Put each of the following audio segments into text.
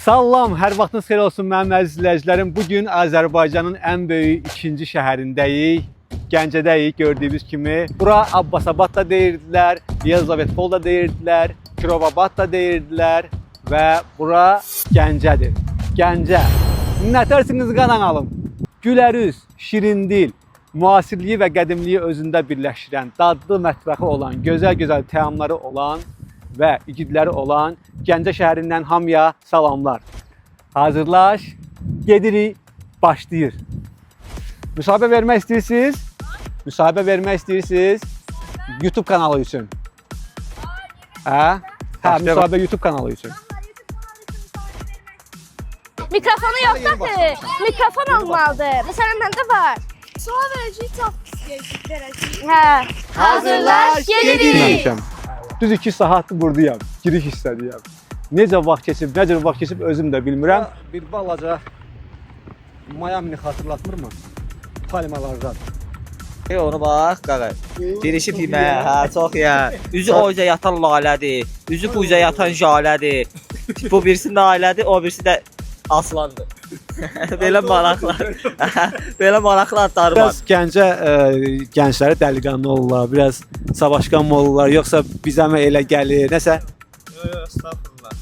Salam, hər vaxtınız xeyir olsun mənim əziz izləyicilərim. Bu gün Azərbaycanın ən böyük ikinci şəhərindəyik. Gəncədəyik gördüyünüz kimi. Bura Abbasabad da deyirdilər, Yelizavetpol da deyirdilər, Kirovabad da deyirdilər və bura Gəncədir. Gəncə. Nətərsiniz qanan alım. Gülərüz, şirindil, müasirliyi və qədimliyi özündə birləşdirən, dadlı mətbəxi olan, gözəl-gözəl təamları olan və igidləri olan Gəncə şəhərindən hamıya salamlar. Hazırlaş, gedirik, başlayır. Müsahibə vermək istəyirsiniz? Müsahibə vermək istəyirsiniz? YouTube kanalı üçün. Hə? Hə, müsahibə YouTube kanalı üçün. Mikrofonu yoxdur axı. Mikrofon olmalıdır. Məsələn məndə var. Sual verəcəyik, çox pis verəcəyik. Hə. Hazırlaş, gedirik. Bilməmişəm. Düz 2 saatdır buradayam. Giriş hissədəyəm. Necə vaxt keçib, nə cür vaxt keçib özüm də bilmirəm. Bir balaca Miami-ni xatırlatmırmı? Palmalardan. Ona bax, qaqa. Girişi yeməyə, hə, çox iyi. Üzü o üzə yatan lalədir, üzü bu üzə yatan jalədir. Bu birisi nailədir, o birisi də aslandır. Belə maraqlı. Belə maraqlı adları var. Biraz Gəncə gəncləri dəliqanlı olurlar, biraz savaşqan mı olurlar, yoxsa bizə mi elə gəlir, nəsə? Yox, yox, estağfurullah.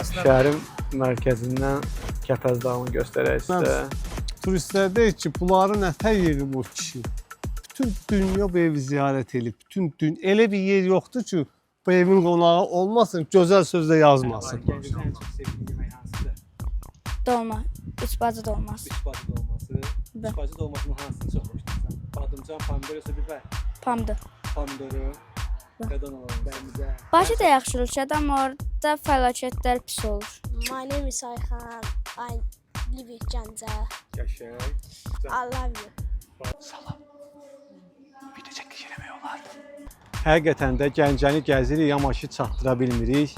Əslində Şəhərin mərkəzindən Kəpəz dağını göstərək sizə. Turistlər deyir ki, bunları nətər yeri bu kişi? Bütün dünya bu evi ziyarət elib. Bütün dünya elə bir yer yoxdur ki, bu evin qonağı olmasın, gözəl sözlə yazmasın. Gəncədə ən çox sevdiyim yemək hansıdır? Dolma. Üç bacı dolması. Üç bacı dolması. Bəli. Üç bacı dolmasının hansını çox xoşlayırsan? Badımcan, pomidor yoxsa bibər? Pomidor. Pomidoru. Qadan alalım bərimizə. Bakı da yaxşı ölkədir, amma orada fəlakətlər pis olur. My name is Ayhan. I live in Gəncə. Qəşəng. I love you. Video çəkiliş eləmək olardı. Həqiqətən də Gəncəni gəzirik, amma ki çatdıra bilmirik.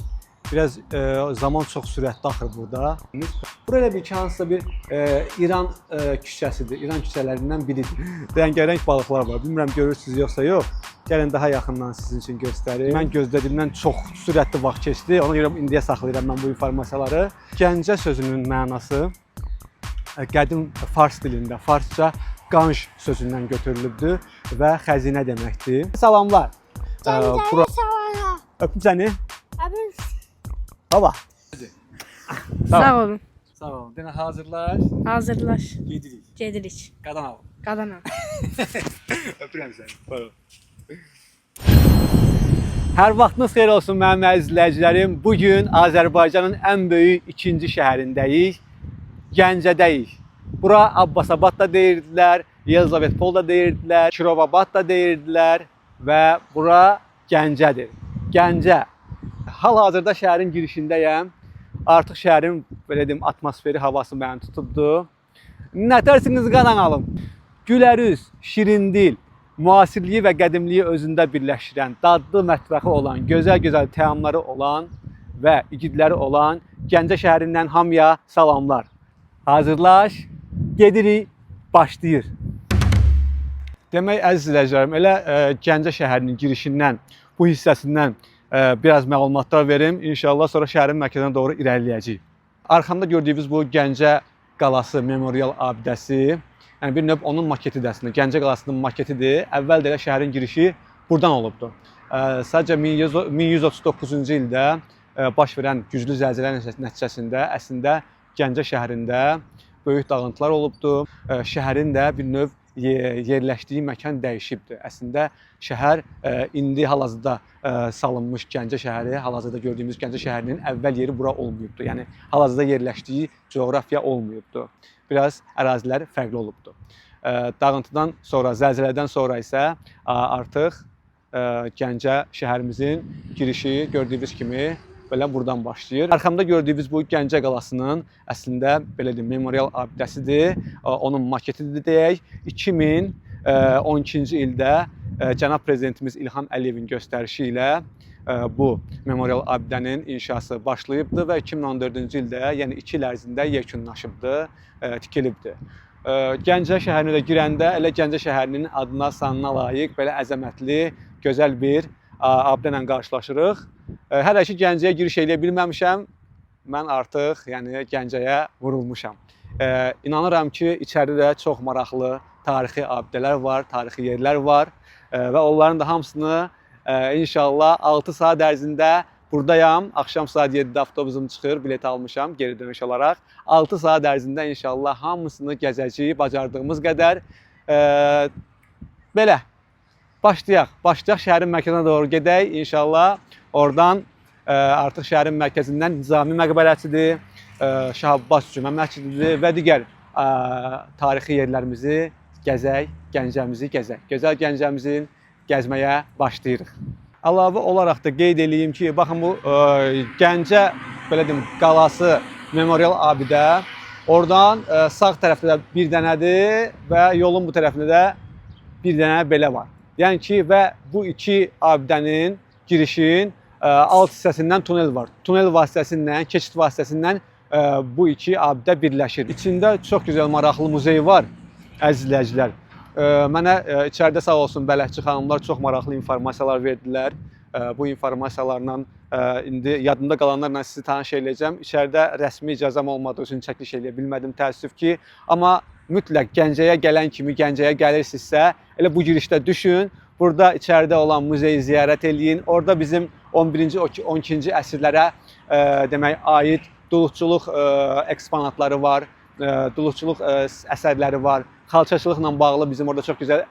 Biraz zaman çox sürətli axır burada. Bura elə bir ki, hansısa bir İran küçəsidir. İran küçələrindən biridir. Rəngarəng balıqlar var. Bilmirəm görürsüz yoxsa yox. Gəlin daha yaxından sizin üçün göstərim. Mən gözlədiyimdən çox sürətli vaxt keçdi. Ona görə indiyə saxlayıram mən bu informasiyaları. Gəncə sözünün mənası qədim fars dilində, farsça qanj sözündən götürülübdür və xəzinə deməkdir. Salamlar. Bura Salam. öpüm səni. Əbim. Baba. Sağ olun. Sağ olun. Denə hazırlaş, Hazırlaş. gedirik. Gedirik. Qadan al. Qadana. Öpürəm səni. Buyurun. Hər vaxtınız xeyir olsun mənim əziz izləyicilərim. Bu gün Azərbaycanın ən böyük ikinci şəhərindəyik. Gəncədəyik. Bura Abbasabad da deyirdilər, Yelizavetpol da deyirdilər, Kirovabad da deyirdilər və bura Gəncədir. Gəncə. Hal-hazırda şəhərin girişindəyəm. Artıq şəhərin belə deyim atmosferi, havası məni tutubdu. Nətərsiniz qanan alım. Gülərüz, şirindil, müasirliyi və qədimliyi özündə birləşdirən, dadlı mətbəxi olan, gözəl-gözəl təamları olan və igidləri olan Gəncə şəhərindən hamıya salamlar. Hazırlaş, gedirik, başlayır. Demək əziz izləyicilərim, elə Gəncə şəhərinin girişindən, bu hissəsindən biraz məlumatlar verim. İnşallah sonra şəhərin mərkəzinə doğru irəliləyəcəyik. Arxamda gördüyünüz bu Gəncə qalası memorial abidəsi, yəni bir növ onun maketidir əslində. Gəncə qalasının maketidir. Əvvəl də elə şəhərin girişi burdan olubdu. Sadəcə 1139-cu ildə baş verən güclü zəlzələ nəticəsində əslində Gəncə şəhərində böyük dağıntılar olubdu. Şəhərin də bir növ yerləşdiyi məkan dəyişibdi. Əslində şəhər indi hal-hazırda salınmış Gəncə şəhəri, hal-hazırda gördüyümüz Gəncə şəhərinin əvvəl yeri bura olmayıbdı. Yəni hal-hazırda yerləşdiyi coğrafiya olmayıbdı. Biraz ərazilər fərqli olubdu. Dağıntıdan sonra, zəlzələdən sonra isə artıq Gəncə şəhərimizin girişi gördüyünüz kimi belə burdan başlayır. Arxamda gördüyünüz bu Gəncə qalasının əslində belə deyim memorial abidəsidir. Onun maketidir deyək. 2012-ci ildə cənab prezidentimiz İlham Əliyevin göstərişi ilə bu memorial abidənin inşası başlayıbdı və 2014-cü ildə, yəni 2 il ərzində yekunlaşıbdı, tikilibdi. Gəncə şəhərinə də girəndə elə Gəncə şəhərinin adına, sanına layiq belə əzəmətli, gözəl bir abidə ilə qarşılaşırıq. Hələ ki Gəncəyə giriş eləyə bilməmişəm. Mən artıq, yəni Gəncəyə vurulmuşam. İnanıram ki, içəridə də çox maraqlı tarixi abidələr var, tarixi yerlər var və onların da hamısını inşallah 6 saat ərzində buradayam. Axşam saat 7-də avtobusum çıxır, bilet almışam geri dönüş olaraq. 6 saat ərzində inşallah hamısını gəzəcəyik bacardığımız qədər. Belə başlayaq. Başlayaq, şəhərin mərkəzinə doğru gedək inşallah. Oradan artıq şəhərin mərkəzindən Nizami məqbərəsidir, Şah Abbas Cümə məscididir və digər tarixi yerlərimizi gəzək, Gəncəmizi gəzək. Gözəl Gəncəmizin gəzməyə başlayırıq. Əlavə olaraq da qeyd eləyim ki, baxın bu Gəncə belə deyim, qalası memorial abidə. Oradan sağ tərəfdə də bir dənədir və yolun bu tərəfində də bir dənə belə var. Yəni ki, və bu iki abidənin girişin alt hissəsindən tunel var. Tunel vasitəsindən, keçid vasitəsindən bu iki abidə birləşir. İçində çox gözəl maraqlı muzey var, əziz izləyicilər. Mənə içəridə sağ olsun bələdçi xanımlar çox maraqlı informasiyalar verdilər. Bu informasiyalarla indi yadımda qalanlarla sizi tanış eləyəcəm. İçəridə rəsmi icazəm olmadığı üçün çəkiliş eləyə bilmədim, təəssüf ki. Amma mütləq Gəncəyə gələn kimi, Gəncəyə gəlirsinizsə, elə bu girişdə düşün. Burada içəridə olan muzeyi ziyarət eləyin. Orada bizim 11-ci, 12-ci əsrlərə demək aid duluqçuluq eksponatları var, duluqçuluq əsərləri var. Xalçaçılıqla bağlı bizim orada çox gözəl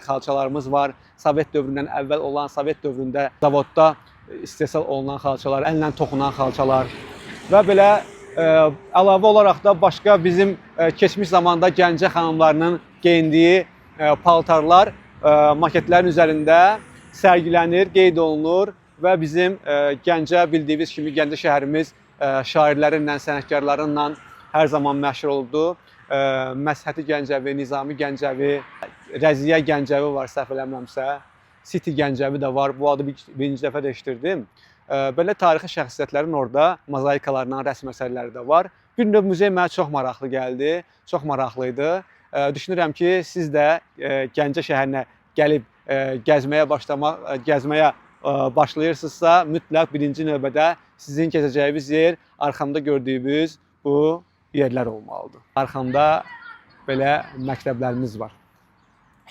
xalçalarımız var. Sovet dövründən əvvəl olan, Sovet dövründə zavodda istehsal olunan xalçalar, əllə toxunan xalçalar və belə əlavə olaraq da başqa bizim keçmiş zamanda Gəncə xanımlarının geyindiyi paltarlar maketlərin üzərində sərgilənir, qeyd olunur və bizim Gəncə, bildiyiniz kimi Gəncə şəhərimiz şairlərinlə, sənətkarlarınla hər zaman məşhur oldu. Məshəti Gəncəvi, Nizami Gəncəvi, Rəziyə Gəncəvi var səhv eləmirəmsə. City Gəncəvi də var. Bu adı birinci dəfə də eşidirdim. Belə tarixi şəxsiyyətlərin orada mozaikalarla rəsm əsərləri də var. Bir növ muzey mənə çox maraqlı gəldi, çox maraqlı idi. Düşünürəm ki, siz də Gəncə şəhərinə gəlib gəzməyə gəzməyə başlayırsınızsa, mütləq birinci növbədə sizin gəzəcəyiniz yer arxamda gördüyünüz bu yerlər olmalıdır. Arxamda belə məktəblərimiz var.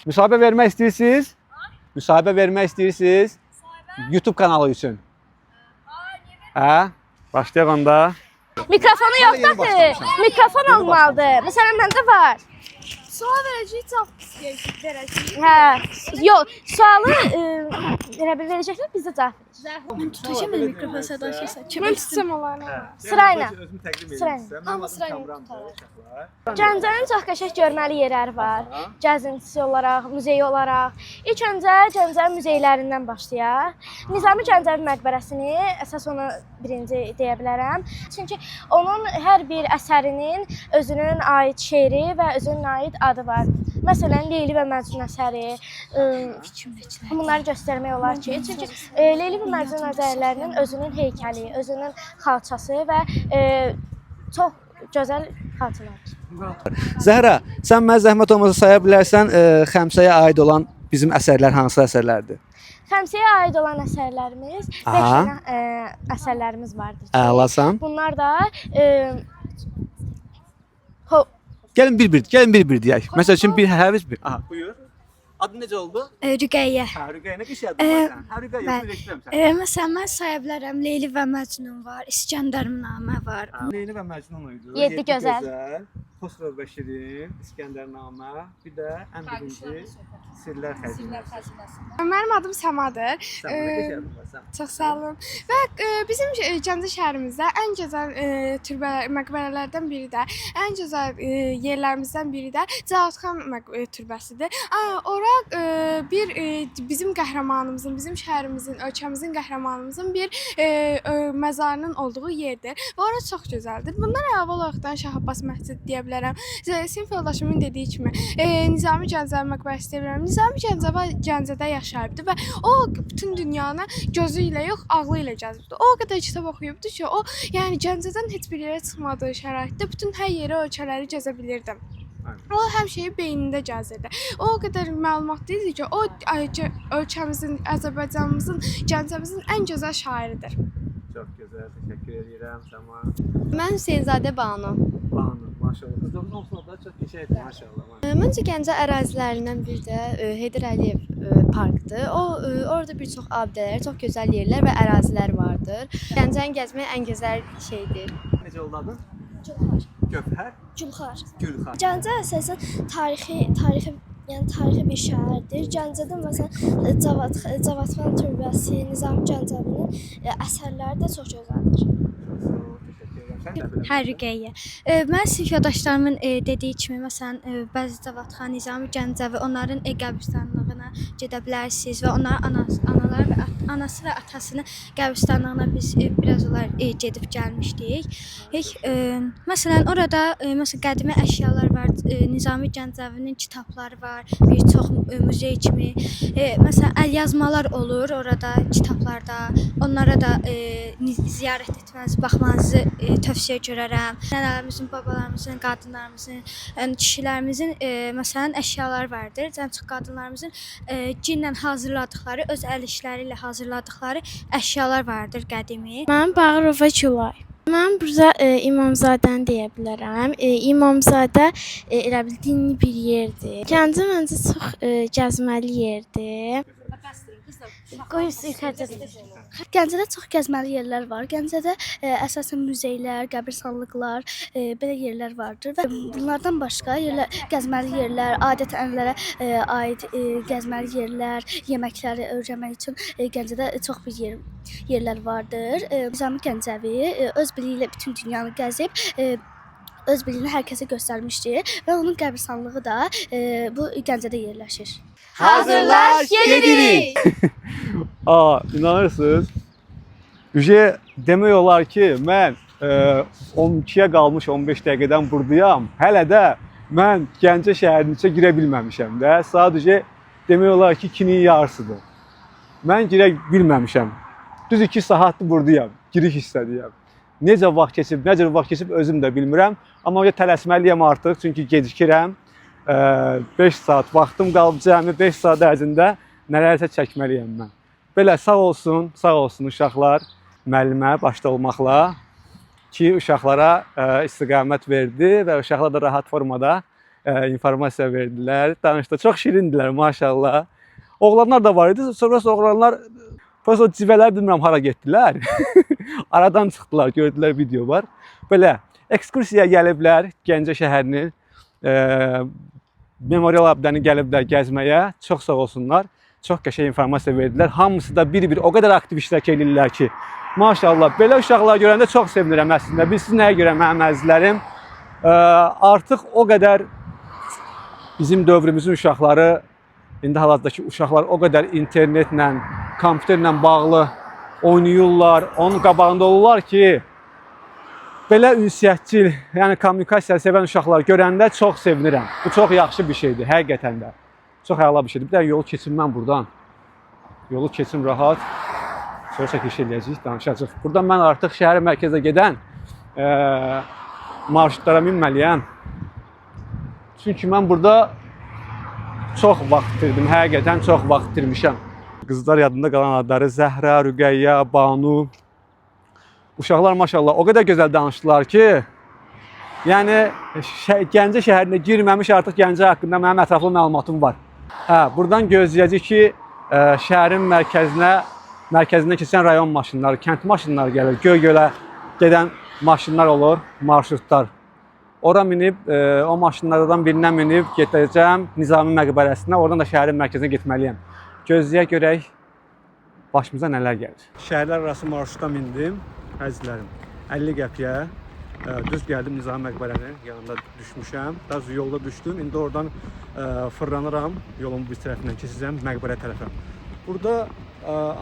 Müsahibə vermək istəyirsiniz? Müsahibə vermək istəyirsiniz? YouTube kanalı üçün. Hə? Başlayaq onda. Mikrofonu Hələ yeni yoxdur axı. başlamışam. Mikrofon Yeni olmalıdır. Məsələn məndə var. Sual verəcəyik, cavab verəcəyik. Hə. Yox, sualı elə bil verəcəklər, biz də cavab verəcəyik. Mən tutacağam elə mikrofon sən danışırsan. Mən tutsam olar. Sırayla. Özümü təqdim edeyim Sırayla. sizə. Mənim Hamı adım sırayla Kamrandır, tutarlar. uşaqlar. Gəncənin çox qəşəng görməli yerləri var. Gəzintisi olaraq, muzeyi olaraq. İlk öncə Gəncənin muzeylərindən başlayaq. Nizami Gəncəvi məqbərəsini əsas onu birinci deyə bilərəm. Çünki onun hər bir əsərinin özünün aid şeiri və özünün aid adı var. Məsələn, Leyli və Məcnun əsəri, bunları göstərmək olar ki, çünki Leyli və Məcnun əsərlərinin özünün heykəli, özünün xalçası və çox gözəl xalçalardır. Zəhra, sən mənə zəhmət olmasa saya bilərsən, Xəmsəyə aid olan bizim əsərlər hansı əsərlərdir? Xəmsəyə aid olan əsərlərimiz 5 Aha. dənə əsərlərimiz vardır ki, Əlasan. bunlar da Gəlin bir-bir, gəlin bir-bir deyək. Məsəl üçün bir həviz bir. Aha, buyur. Adın necə oldu? Rüqəyyə. Hə, Rüqəyə, nə qəşəng adın var sənin. Hə, Rüqəyə, Bəli. yox, eşidirəm səni. Məsələn, mən saya bilərəm. Leyli və Məcnun var, İskəndərnamə var. Leyli və Məcnun idi. Yeddi gözəl. Xosrov və Şirin, İskəndərnamə, bir də ən birinci Sirlər Xəzinəsi. Mənim adım Səmadır. Sən nə qəşəng adın var sən. Çox sağ olun. Və bizim Gəncə şəhərimizdə ən gözəl türbə məqbərələrdən biri də, ən gözəl yerlərimizdən biri də Cavadxan türbəsidir. Ora bir bizim qəhrəmanımızın, bizim şəhərimizin, ölkəmizin qəhrəmanımızın bir məzarının olduğu yerdir. Və ora çox gözəldir. Bundan əlavə olaraq da Şah Abbas məscidi deyə bilərəm. Sinif yoldaşımın dediyi kimi Nizami Gəncəvi məqbərəsi deyə bilərəm. Nizami Gəncəvi Gəncədə yaşayıbdı və o bütün dünyanı gözü ilə yox, ağlı ilə gəzibdi. O qədər kitab oxuyubdu ki, o yəni Gəncədən heç bir yerə çıxmadığı şəraitdə bütün hər yeri, ölkələri gəzə bilirdi. O həmişə beynində gəzirdi. O qədər məlumatlı idi ki, o ölkəmizin, Azərbaycanımızın, Gəncəmizin ən gözəl şairidir. Çox gözəl, təşəkkür edirəm sənə. Mən Hüseynzadə Banu. Banu, maşallah. Qızlarımız hamısının adları çox qəşəngdir, maşallah. Məncə Gəncə ərazilərindən biri də Heydər Əliyev parkdır. O orada bir çox abidələr, çox gözəl yerlər və ərazilər vardır. Gəncəni gəzmək ən gözəl şeydir. Necə oldu adın? Gülxar. Gövhər, Gülxar. Gülxar. Gəncə əsasən tarixi yəni tarixi bir şəhərdir. Gəncədə məsələn Cavadxan türbəsi, Nizami Gəncəvinin əsərləri də çox gözəldir. Çox sağ ol, təşəkkür edirəm. Sən də belə. Hə, Rüqəyyə. Mən sinif yoldaşlarımın dediyi kimi, məsələn, bəzi Cavadxan, Nizami Gəncəvi, onların qəbirstanlığına gedə bilərsiniz və onların anası, anaları və anası və atasının qəbirstanlığına biz biraz olar gedib gəlmişdik. Heç, məsələn, orada məsələn qədimi əşyalar var, Nizami Gəncəvinin kitabları var, bir çox muzey kimi. Məsələn, əlyazmalar olur orada kitablarda. Onlara da ziyarət etmənizi, baxmanızı tövsiyə görərəm. Nənələrimizin, babalarımızın, qadınlarımızın, yəni kişilərimizin məsələn əşyaları vardır. Ən çox qadınlarımızın ginlə hazırladıqları, öz əl işləri ilə hazırladıqları əşyalar vardır qədimi. Mən Bağırova Gülay. Mən burada İmamzadəni deyə bilərəm. İmamzadə elə bil dinli bir yerdir. Gəncə məncə çox gəzməli yerdir. Qoy Gəncədə çox gəzməli yerlər var. Gəncədə əsasən muzeylər, qəbirstanlıqlar, belə yerlər vardır və bunlardan başqa yerlər, gəzməli yerlər, adət-ənənələrə aid gəzməli yerlər, yeməkləri öyrənmək üçün Gəncədə çox bir yerlər vardır. Nizami Gəncəvi öz biliyi ilə bütün dünyanı gəzib, öz biliyini hər kəsə göstərmişdir və onun qəbirstanlığı da bu Gəncədə yerləşir. Hazırlaş, gedirik. Aa, inanırsınız? Üje demək olar ki, mən 12-yə qalmış 15 dəqiqədən burdayam. Hələ də mən Gəncə şəhərinin içə girə bilməmişəm də. Sadəcə demək olar ki, 2-nin yarısıdır. Mən girə bilməmişəm. Düz 2 saatdır burdayam, giriş hissədəyəm. Necə vaxt keçib, nə cür vaxt keçib özüm də bilmirəm. Amma tələsməliyəm artıq, çünki gecikirəm. 5 saat vaxtım qalıb cəmi 5 saat ərzində nələrsə çəkməliyəm mən. Belə sağ olsun, sağ olsun uşaqlar, müəllimə başda olmaqla ki, uşaqlara istiqamət verdi və uşaqlar da rahat formada informasiya verdilər. Danışdı. Çox şirindilər maşallah. Oğlanlar da var idi. Sonra oğlanlar prosta o civələr bilmirəm hara getdilər. Aradan çıxdılar, gördülər video var. Belə ekskursiyaya gəliblər Gəncə şəhərinin memorial abidəni gəliblər gəzməyə. Çox sağ olsunlar. Çox qəşəng informasiya verdilər. Hamısı da bir-bir o qədər aktiv iştirak edirlər ki, maşallah. Belə uşaqlar görəndə çox sevinirəm əslində. Bilirsiniz nəyə görə mənim əzizlərim? Artıq o qədər bizim dövrümüzün uşaqları, indi hal-hazırdakı uşaqlar o qədər internetlə, kompüterlə bağlı oynayırlar, onun qabağında olurlar ki, belə ünsiyyətçil, yəni kommunikasiya sevən uşaqlar görəndə çox sevinirəm. Bu çox yaxşı bir şeydir, həqiqətən də. Çox əla bir şeydir. Bir də yolu keçim mən buradan. Yolu keçim rahat. Sonra çəkiliş eləyəcəyik, danışacağıq. Buradan mən artıq şəhər mərkəzinə gedən marşrutlara minməliyəm. Çünki mən burada çox vaxt itirdim, həqiqətən çox vaxt itirmişəm. Qızlar yadımda qalan adları Zəhra, Rüqəyyə, Banu. Uşaqlar maşallah o qədər gözəl danışdılar ki, yəni Gəncə şəhərinə girməmiş artıq Gəncə haqqında mənim ətraflı məlumatım var. Hə, buradan gözləyəcəyik ki, şəhərin mərkəzinə keçən rayon maşınları, kənd maşınları gəlir. Göygölə gedən maşınlar olur, marşrutlar. Ora minib, o maşınlardan birinə minib gedəcəm Nizami məqbərəsinə, oradan da şəhərin mərkəzinə getməliyəm. Gözləyək görək başımıza nələr gəlir. Şəhərlər arası marşruta mindim, əzizlərim. 50 qəpiyə düz gəldim Nizami məqbərənin yanında düşmüşəm. Daha doğrusu yolda düşdüm. İndi oradan fırlanıram, yolun bir tərəfindən keçəcəm məqbərə tərəfə. Burada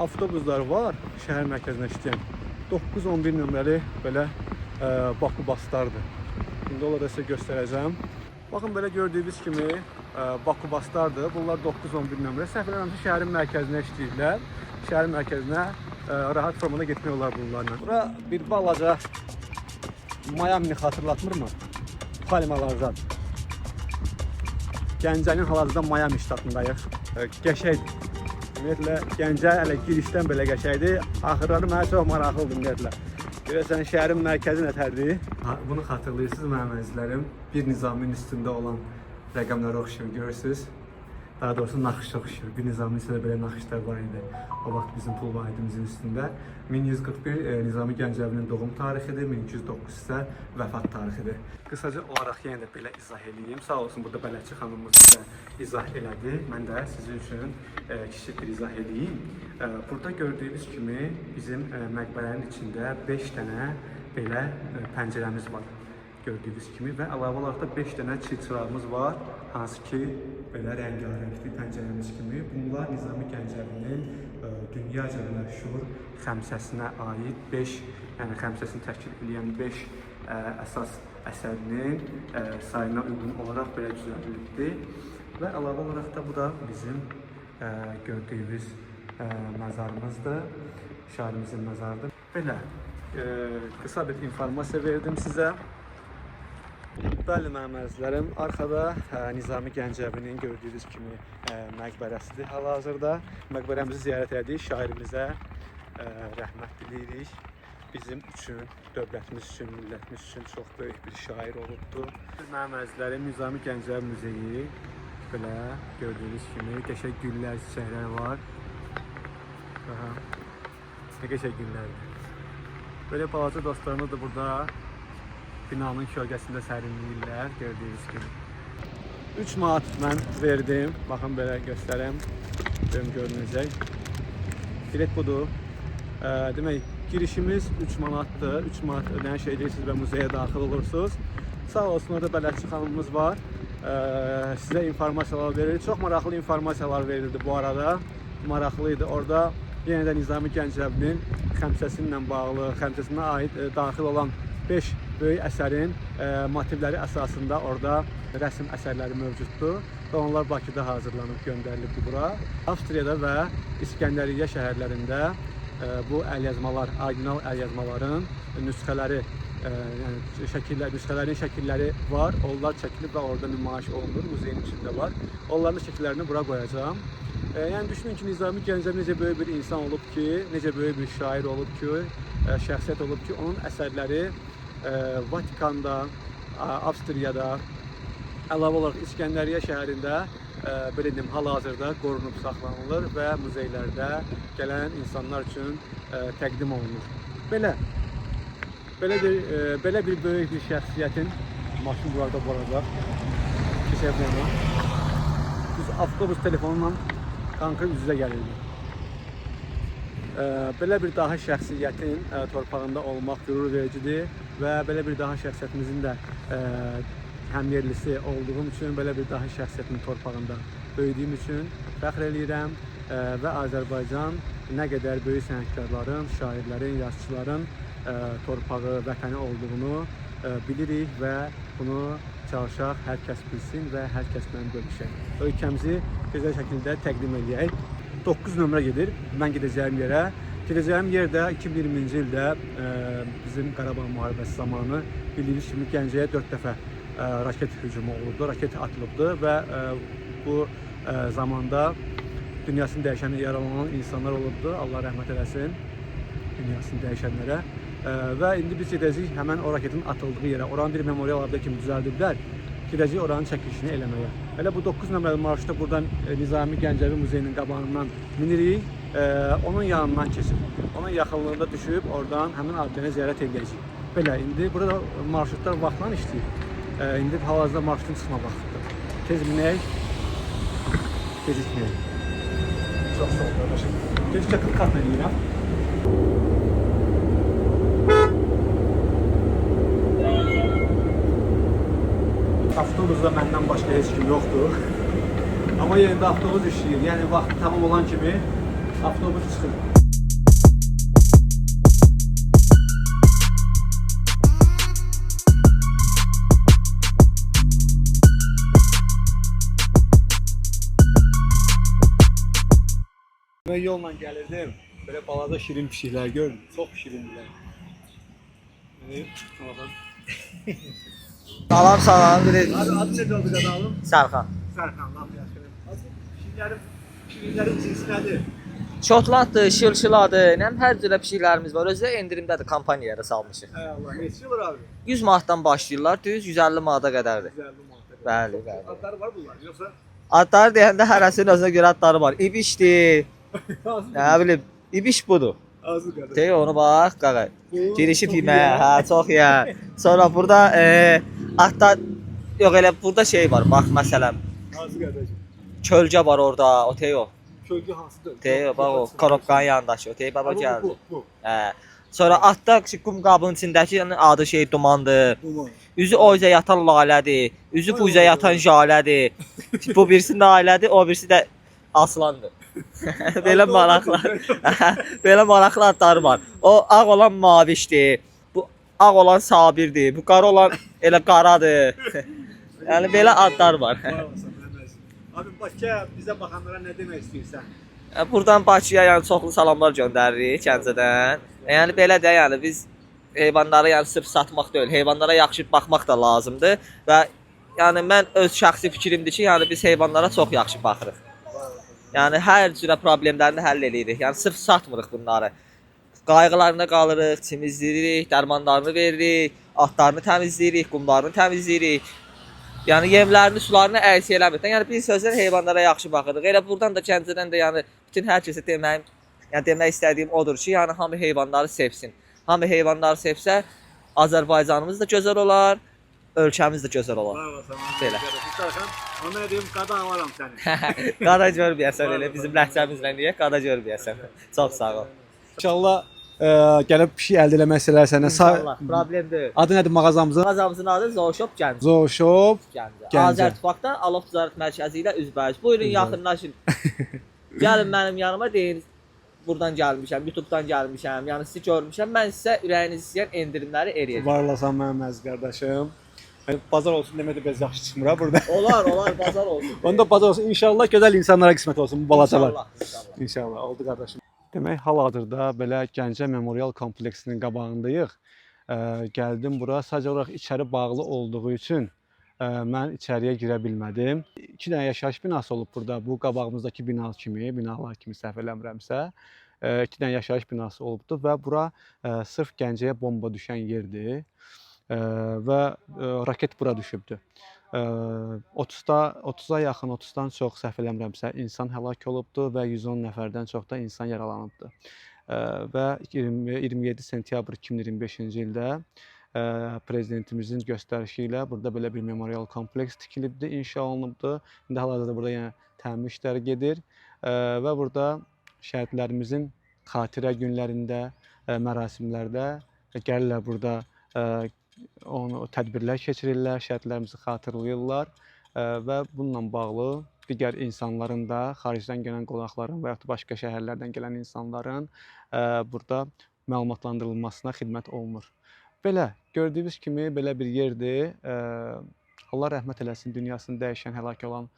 avtobuslar var, şəhər mərkəzinə işləyən. 9-11 nömrəli belə Baku baslardır. İndi onları da sizə göstərəcəm. Baxın belə gördüyünüz kimi Baku baslardır. Bunlar 9-11 nömrə. Səhv eləmirəmsə şəhərin mərkəzinə işləyirlər. Şəhərin mərkəzinə rahat formada getmək olar bunlarla. Bura bir balaca Miami xatırlatmırmı? Palmalardan. Gəncənin hal-hazırda Miami ştatındayıq. Qəşəng Ümumiyyətlə Gəncə hələ girişdən belə qəşəngdir. Axırları mənə çox maraqlıdır ümumiyyətlə. Görəsən şəhərin mərkəzi nətərdir? Bunu xatırlayırsınız mənim əzizlərim. Bir Nizaminin üstündə olan rəqəmlərə oxşayır, görürsüz. Daha doğrusu naxışa oxşayır. Bir Nizaminin üstündə belə naxışlar var idi. O vaxt bizim pul vahidimizin üstündə. 1141 Nizami Gəncəvinin doğum tarixidir, 1209 isə vəfat tarixidir. Qısaca olaraq yenə də belə izah eləyim. Sağ olsun burada bələdçi xanımımız bizə izah elədi. Mən də sizin üçün kiçik bir izah eləyim. Burada gördüyünüz kimi bizim məqbərənin içində 5 dənə belə pəncərəmiz var. Gördüyünüz kimi və əlavə olaraq da 5 dənə çilçırağımız var, hansı ki belə rəngarəngli pəncərəmiz kimi. Bunlar Nizami Gəncəvinin dünyaca məşhur xəmsəsinə aid 5, yəni xəmsəsini təşkil edən 5 əsas əsərinin sayına uyğun olaraq belə düzəldilibdir. Və əlavə olaraq da bu da bizim gördüyünüz məzarımızdır. Şairimizin məzarıdır. Belə qısa bir informasiya verdim sizə. Bəli, mənim əzizlərim, arxada Nizami Gəncəvinin gördüyünüz kimi məqbərəsidir hal-hazırda. Məqbərəmizi ziyarət elədik, şairimizə rəhmət diləyirik. Bizim üçün, dövlətimiz üçün, millətimiz üçün çox böyük bir şair olubdur. Mənim əzizlərim, Nizami Gəncəvi muzeyi belə gördüyünüz kimi qəşəng güllər, çiçəklər var. Aha. Nə qəşəng güllərdir. Belə balaca dostlarımız da burada binanın kölgəsində sərinləyirlər, gördüyünüz kimi. 3 manat mən verdim. Baxın belə göstərəm. Görüm görünəcək. Bilet budur. Demək, girişimiz 3 manatdır. 3 manat ödəniş edirsiniz və muzeyə daxil olursunuz. Sağ olsun orada bələdçi xanımımız var. Sizə informasiyalar verir. Çox maraqlı informasiyalar verildi bu arada. Maraqlı idi. Orada yenə də Nizami Gəncəvinin xəmsəsi ilə bağlı, xəmsəsinə aid daxil olan 5 böyük əsərin motivləri əsasında orada rəsm əsərləri mövcuddur və onlar Bakıda hazırlanıb göndərilibdir bura. Avstriyada və İskəndəriyyə şəhərlərində bu əlyazmalar, orijinal əlyazmaların nüsxələri, yəni şəkillər, nüsxələrin şəkilləri var. Onlar çəkilib və orada nümayiş olunur, muzeyin içində var. Onların şəkillərini bura qoyacağam. Yəni düşünün ki, Nizami Gəncəvi necə böyük bir insan olub ki, necə böyük bir şair olub ki, şəxsiyyət olub ki, onun əsərləri Vatikanda, Avstriyada, əlavə olaraq İskəndəriyyə şəhərində belə deyim, hal-hazırda qorunub saxlanılır və muzeylərdə gələn insanlar üçün təqdim olunur. Belə bir böyük bir şəxsiyyətin maşın burada bu arada. Keçək bu yana. Biz avtobus telefonunla kanka üz-üzə gəlirdik. Belə bir dahi şəxsiyyətin torpağında olmaq qürur vericidir və belə bir dahi şəxsiyyətimizin də həmyerlisi olduğum üçün, belə bir dahi şəxsiyyətin torpağında böyüdüyüm üçün fəxr eləyirəm və Azərbaycan nə qədər böyük sənətkarların, şairlərin, yazıçıların torpağı, vətəni olduğunu bilirik və bunu çalışaq hər kəs bilsin və hər kəslə bölüşək. Ölkəmizi gözəl şəkildə təqdim eləyək. 9 nömrə gedir mən gedəcəyim yerə. Gedəcəyim yerdə 2020-ci ildə bizim Qarabağ müharibəsi zamanı bildiyiniz kimi Gəncəyə 4 dəfə raket hücumu olubdu, raket atılıbdı və bu zamanda dünyasını dəyişən, yaralanan insanlar olubdu. Allah rəhmət eləsin dünyasını dəyişənlərə. Və indi biz gedəcəyik həmən o raketin atıldığı yerə. Oranı bir memorial abidə kimi düzəldiblər. Gedəcəyik oranın çəkilişini eləməyə. Elə bu 9 nömrəli marşrutda buradan Nizami Gəncəvi muzeyinin qabağından minirik. Onun yanından keçib, onun yaxınlığında düşüb oradan həmin abidəni ziyarət edəcəyik. Belə indi burada marşrutlar vaxtla işləyir. İndi hal-hazırda marşrutun çıxma vaxtıdır. Tez minək, gecikməyək. Çox sağ ol qardaşım. Gecikcə 40 kat eləyirəm. Avtobusda məndən başqa heç kim yoxdur. Amma yenə də avtobus işləyir. Yəni vaxtı tamam olan kimi avtobus çıxır. Mən yolla gəlirdim. Belə balaca şirin pişiklər gördüm. Çox şirindilər. Baxın. Salam salam. Bir Adı necə oldu qadalım? Sərxan. Sərxan, lap yaxşı. Pişiklərin, şirinlərin cinsi nədir? Şotlanddır, şılşıladır, nə bilim, hər cürə pişiklərimiz var. Özü də endirimdədir, kampaniyaya da salmışıq. Ey Allah, neçə olur abi? 100 manatdan başlayırlar, düz 150 manata qədərdir. 150 manata. Bəli, bəli. Adları var bunlar, yoxsa Adları deyəndə hərəsinin özünə görə adları var. İbişdir, nə bilim, İbiş budur. Azı qardaş. Dey onu bax, qaqa. Girişib yeməyə, hə, çox yeyər. Sonra burada atda yox elə burada şey var, bax məsələn, Azı qardaş. kölgə var orada, o tey o. Kölgə hansıdır? Tey o, bax o, korobkanın yanındakı o tey baba gəldi. Bu, bu. Hə. Sonra atda qum qabının içindəki yəni adı şey dumandır. Duman. Üzü o üzə yatan lalədir, üzü bu üzə yatan jalədir. Bu birisi Nailədir, o birisi də Aslandır. Belə maraqlı. Belə maraqlı adları var. O ağ olan mavişdir. Bu ağ olan Sabirdir. Bu qara olan elə qaradır. Yəni belə adlar var. Var olasın, mənim əzizim. Abi Bakıya bizə baxanlara nə demək istəyirsən? Buradan Bakıya yəni çoxlu salamlar göndəririk Gəncədən. Yəni belə də yəni biz heyvanları yəni sırf satmaq deyil, heyvanlara yaxşı baxmaq da lazımdır və yəni mən öz şəxsi fikrimdir ki, yəni biz heyvanlara çox yaxşı baxırıq. Yəni hər cürə problemlərini həll eləyirik. Yəni sırf satmırıq bunları. Qayğılarına qalırıq, çimizləyirik, dərmanlarını veririk, atlarını təmizləyirik, qumlarını təmizləyirik. Yəni yemlərini, sularını əksik eləmirik. Yəni bir sözlə heyvanlara yaxşı baxırıq. Elə buradan da Gəncədən də yəni bütün hər kəsə deməyim, yəni demək istədiyim odur ki, yəni hamı heyvanları sevsin. Hamı heyvanları sevsə, Azərbaycanımız da gözəl olar, ölkəmiz də gözəl olar. Var olasın. Belə. Qardaşım, ona nə deyim, qadan alaram səni. Qara görməyəsən elə bizim ləhcəmizlə niyə qara görməyəsən. Çox sağ ol. İnşallah gəlib pişik əldə eləmək istələr sənə. İnşallah, problem deyil. Adı nədir mağazamızın? Mağazamızın adı Zooshop Gəncə. Zooshop Gəncə. Gəncə. Azər Tifaqda Alov Ticarət Mərkəzi ilə üzbəüz. Buyurun yaxınlaşın. Gəlin mənim yanıma deyin burdan gəlmişəm, YouTube-dan gəlmişəm, yəni sizi görmüşəm. Mən sizə ürəyiniz istəyən endirimləri eləyəcəm. Var olasan mənim əziz qardaşım. Bazar olsun demək də biraz yaxşı çıxmır ha burada. Olar, olar, bazar olsun. Onda bazar olsun. İnşallah gözəl insanlara qismət olsun bu balacalar. İnşallah, inşallah. İnşallah oldu qardaşım. Demək hal-hazırda belə Gəncə Memorial kompleksinin qabağındayıq. Gəldim bura sadəcə olaraq içəri bağlı olduğu üçün mən içəriyə girə bilmədim. 2 dənə yaşayış binası olub burada. Bu qabağımızdakı bina kimi, binalar kimi səhv eləmirəmsə, 2 dənə yaşayış binası olubdu və bura sırf Gəncəyə bomba düşən yerdir. Və raket bura düşübdü. 30-a yaxın, 30-dan çox səhv eləmirəmsə insan həlak olubdu və 110 nəfərdən çox da insan yaralanıbdı. Və 27 sentyabr 2025-ci ildə prezidentimizin göstərişi ilə burada belə bir memorial kompleks tikilibdi, inşa olunubdu. İndi hal-hazırda burada yenə təmir işləri gedir və burada şəhidlərimizin xatirə günlərində, mərasimlərdə gəlirlər burada onu tədbirlər keçirirlər, şəhidlərimizi xatırlayırlar və bununla bağlı digər insanların da, xaricdən gələn qonaqların və yaxud da başqa şəhərlərdən gələn insanların burada məlumatlandırılmasına xidmət olunur. Belə, gördüyünüz kimi belə bir yerdir. Allah rəhmət eləsin dünyasını dəyişən, həlak olan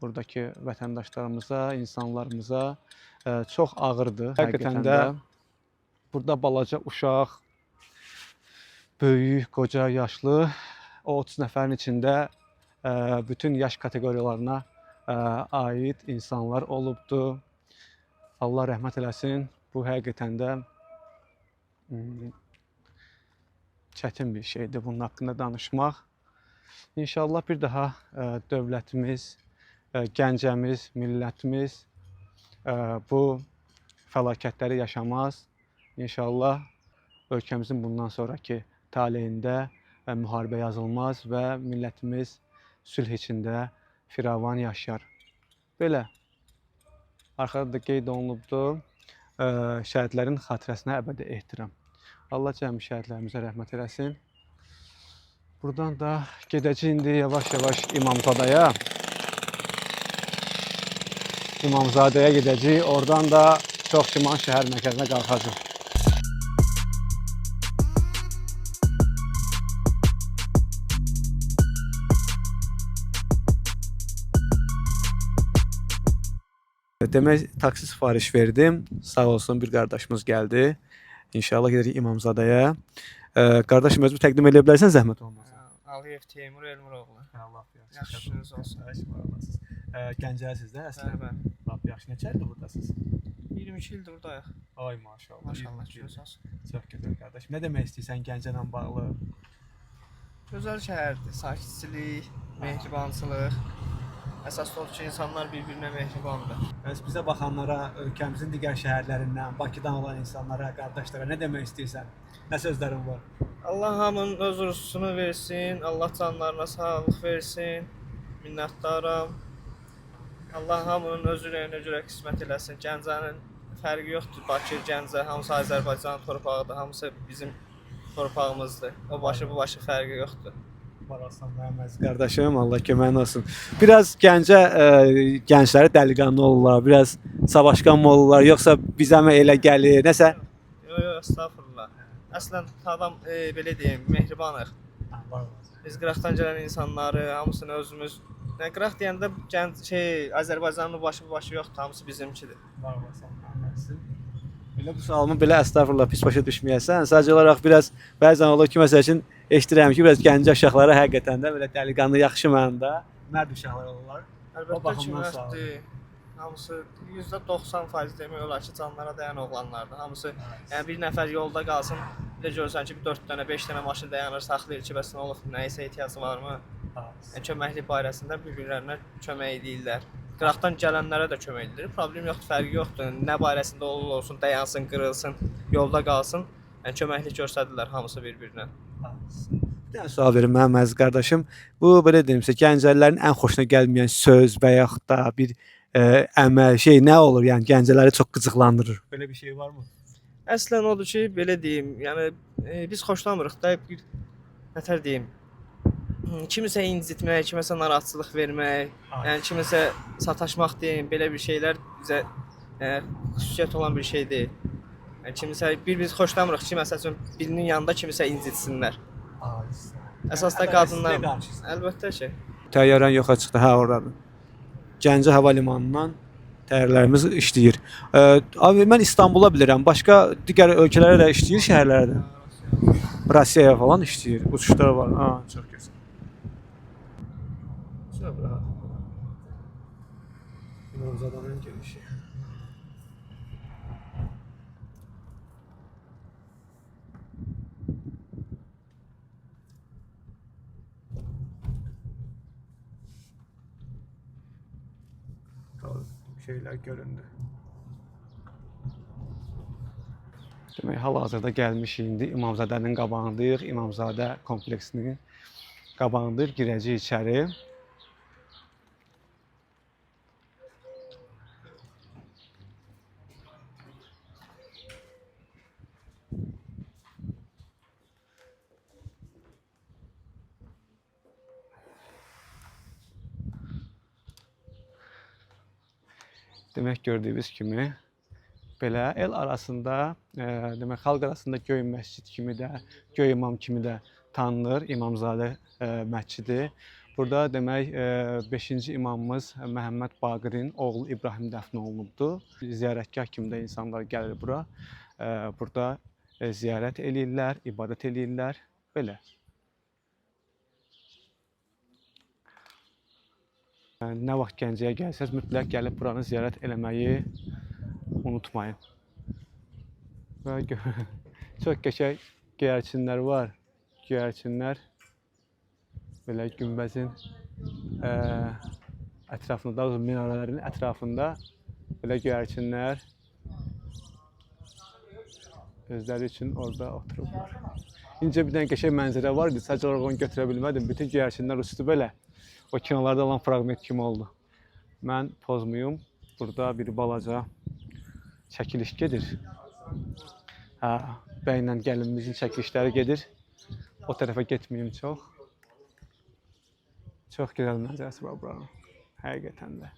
buradakı vətəndaşlarımıza, insanlarımıza çox ağırdır. Həqiqətən də burada balaca uşaq, böyük, qoca, yaşlı o 30 nəfərin içində bütün yaş kateqoriyalarına aid insanlar olubdu. Allah rəhmət eləsin. Bu həqiqətən də çətin bir şeydir bunun haqqında danışmaq. İnşallah bir daha dövlətimiz, Gəncəmiz, millətimiz bu fəlakətləri yaşamaz. İnşallah ölkəmizin bundan sonrakı taleyində müharibə yazılmaz və millətimiz sülh içində firavan yaşayar. Belə, arxada da qeyd olunubdur, şəhidlərin xatirəsinə əbədi ehtiram. Allah cəmi şəhidlərimizə rəhmət eləsin. Buradan da gedəcəyik indi yavaş-yavaş İmamzadəyə. İmamzadəyə gedəcəyik. Oradan da çox güman şəhər mərkəzinə qalxacaq. Demək, taksi sifariş verdim. Sağ olsun bir qardaşımız gəldi. İnşallah gedirik İmamzadəyə. Qardaşım, özünü təqdim eləyə bilərsən zəhmət olmasa? Əliyev Teymur Elmuroğlu. Allah yaxşı. Yaxşı işiniz olsun. Var olasınız. Gəncəlisiniz də əslən? Bəli, bəli. Lap yaxşı. Neçə ildir buradasınız? 22 ildir buradayıq. Ay maşallah. Maşallah, 22 il. işiniz olsun. Çox gözəl qardaşım. Nə demək istəyirsən Gəncə ilə bağlı? Gözəl şəhərdir. Sakitçilik, mehribançılıq. Əsas odur ki, insanlar bir-birinə mehribandır. Bəs bizə baxanlara, ölkəmizin digər şəhərlərindən, Bakıdan olan insanlara, qardaşlara nə demək istəyirsən? Nə sözlərin var? Allah hamının öz ruzusunu versin, Allah canlarına sağlıq versin. Minnətdaram. Allah hamının öz ürəyinə görə qismət eləsin. Gəncənin fərqi yoxdur. Bakı, Gəncə, hamısı Azərbaycan torpağıdır, hamısı bizim torpağımızdır. O başı, bu başı fərqi yoxdur. Var olsun mənim əziz qardaşım, Allah köməyin olsun. Biraz Gəncə gəncləri dəliqanlı olurlar, biraz savaşqan mı olurlar, yoxsa bizə mi elə gəlir, nəsə? Yox, yox, estağfurullah. Əslən adam belə deyim, mehribanıq. Biz qıraqdan gələn insanları hamısını özümüz, nə qıraq deyəndə gənc şey Azərbaycanın bu başı bu başı yoxdur, hamısı bizimkidir. Var olsun, mənim əzizim. Belə bu sualımı belə əstəğfurullah pis başa düşməyəsən. Sadəcə olaraq biraz bəzən olur ki, məsəl üçün eşidirəm ki, biraz Gəncə uşaqları həqiqətən də belə dəliqanlı, yaxşı mənada mərd uşaqlar olurlar. O Əlbəttə ki, baxımdan sağ ol. mərddir. Hamısı %90% demək olar ki, canlara dəyən oğlanlardır. Hamısı, yəni bir nəfər yolda qalsın, bir də görürsən ki, bir 4 dənə, 5 dənə maşın dayanır, saxlayır ki, bəs nə olub, nəyisə ehtiyacı varmı? Yəni köməklik barəsində bir-birlərinə kömək eləyirlər. Qıraqdan gələnlərə də kömək eləyir. Problem yoxdur, fərqi yoxdur. Nə barəsində olur olsun, dayansın, qırılsın, yolda qalsın. Yəni köməklik göstərirlər hamısı bir-birinə. Bir dənə sual verim mənim əziz qardaşım. Bu belə deyimsə, Gəncəlilərin ən xoşuna gəlməyən söz və yaxud da bir əməl, şey nə olur? Yəni Gəncələri çox qıcıqlandırır. Belə bir şey varmı? Əslən odur ki, belə deyim, yəni biz xoşlamırıq da bir nətər deyim. Kimisə incitmək, kiməsə narahatçılıq vermək, yəni kimisə sataşmaq deyim, belə bir şeylər bizə xüsusiyyət olan bir şey deyil. Yəni kimisə bir biz xoşlamırıq ki, məsəl üçün birinin yanında kimisə incitsinlər. Əsas da qadınlar. Əlbəttə ki. Təyyarən yoxa çıxdı, hə ordadır. Gəncə hava limanından təyyarələrimiz işləyir. Abi mən İstanbula bilirəm. Başqa digər ölkələrə də işləyir, şəhərlərə də. Rusiyaya falan işləyir. Uçuşlar var. Ha, çox gözəl. Çox rahat. İmamzadənin girişi. Şeylər göründü. Demək, hal-hazırda gəlmişik indi İmamzadənin qabağındayıq. İmamzadə kompleksinin qabağındayıq. Girəcəyik içəri. Demək, gördüyünüz kimi belə el arasında, demək xalq arasında Göy məscid kimi də, Göy İmam kimi də tanınır İmamzadə məscidi. Burada demək 5-ci imamımız Məhəmməd Baqirin oğlu İbrahim dəfn olunubdur. Ziyarətgah kimi də insanlar gəlir bura. Burada ziyarət eləyirlər, ibadət eləyirlər. Belə. Nə vaxt Gəncəyə gəlsəz, mütləq gəlib buranı ziyarət eləməyi unutmayın. Və çox qəşəng göyərçinlər var. Göyərçinlər belə günbəzin ətrafında, daha doğrusu minarələrin ətrafında belə göyərçinlər özləri üçün orada oturublar. İncə bir dənə qəşəng mənzərə var idi, sadəcə olaraq onu götürə bilmədim. Bütün göyərçinlər uçdu belə. O kinolarda olan fraqment kimi oldu. Mən pozmuyum. Burada bir balaca çəkiliş gedir. Hə, bəylə gəlinimizin çəkilişləri gedir. O tərəfə getməyim çox. Çox gözəl mənzərəsi var buranın. Həqiqətən də.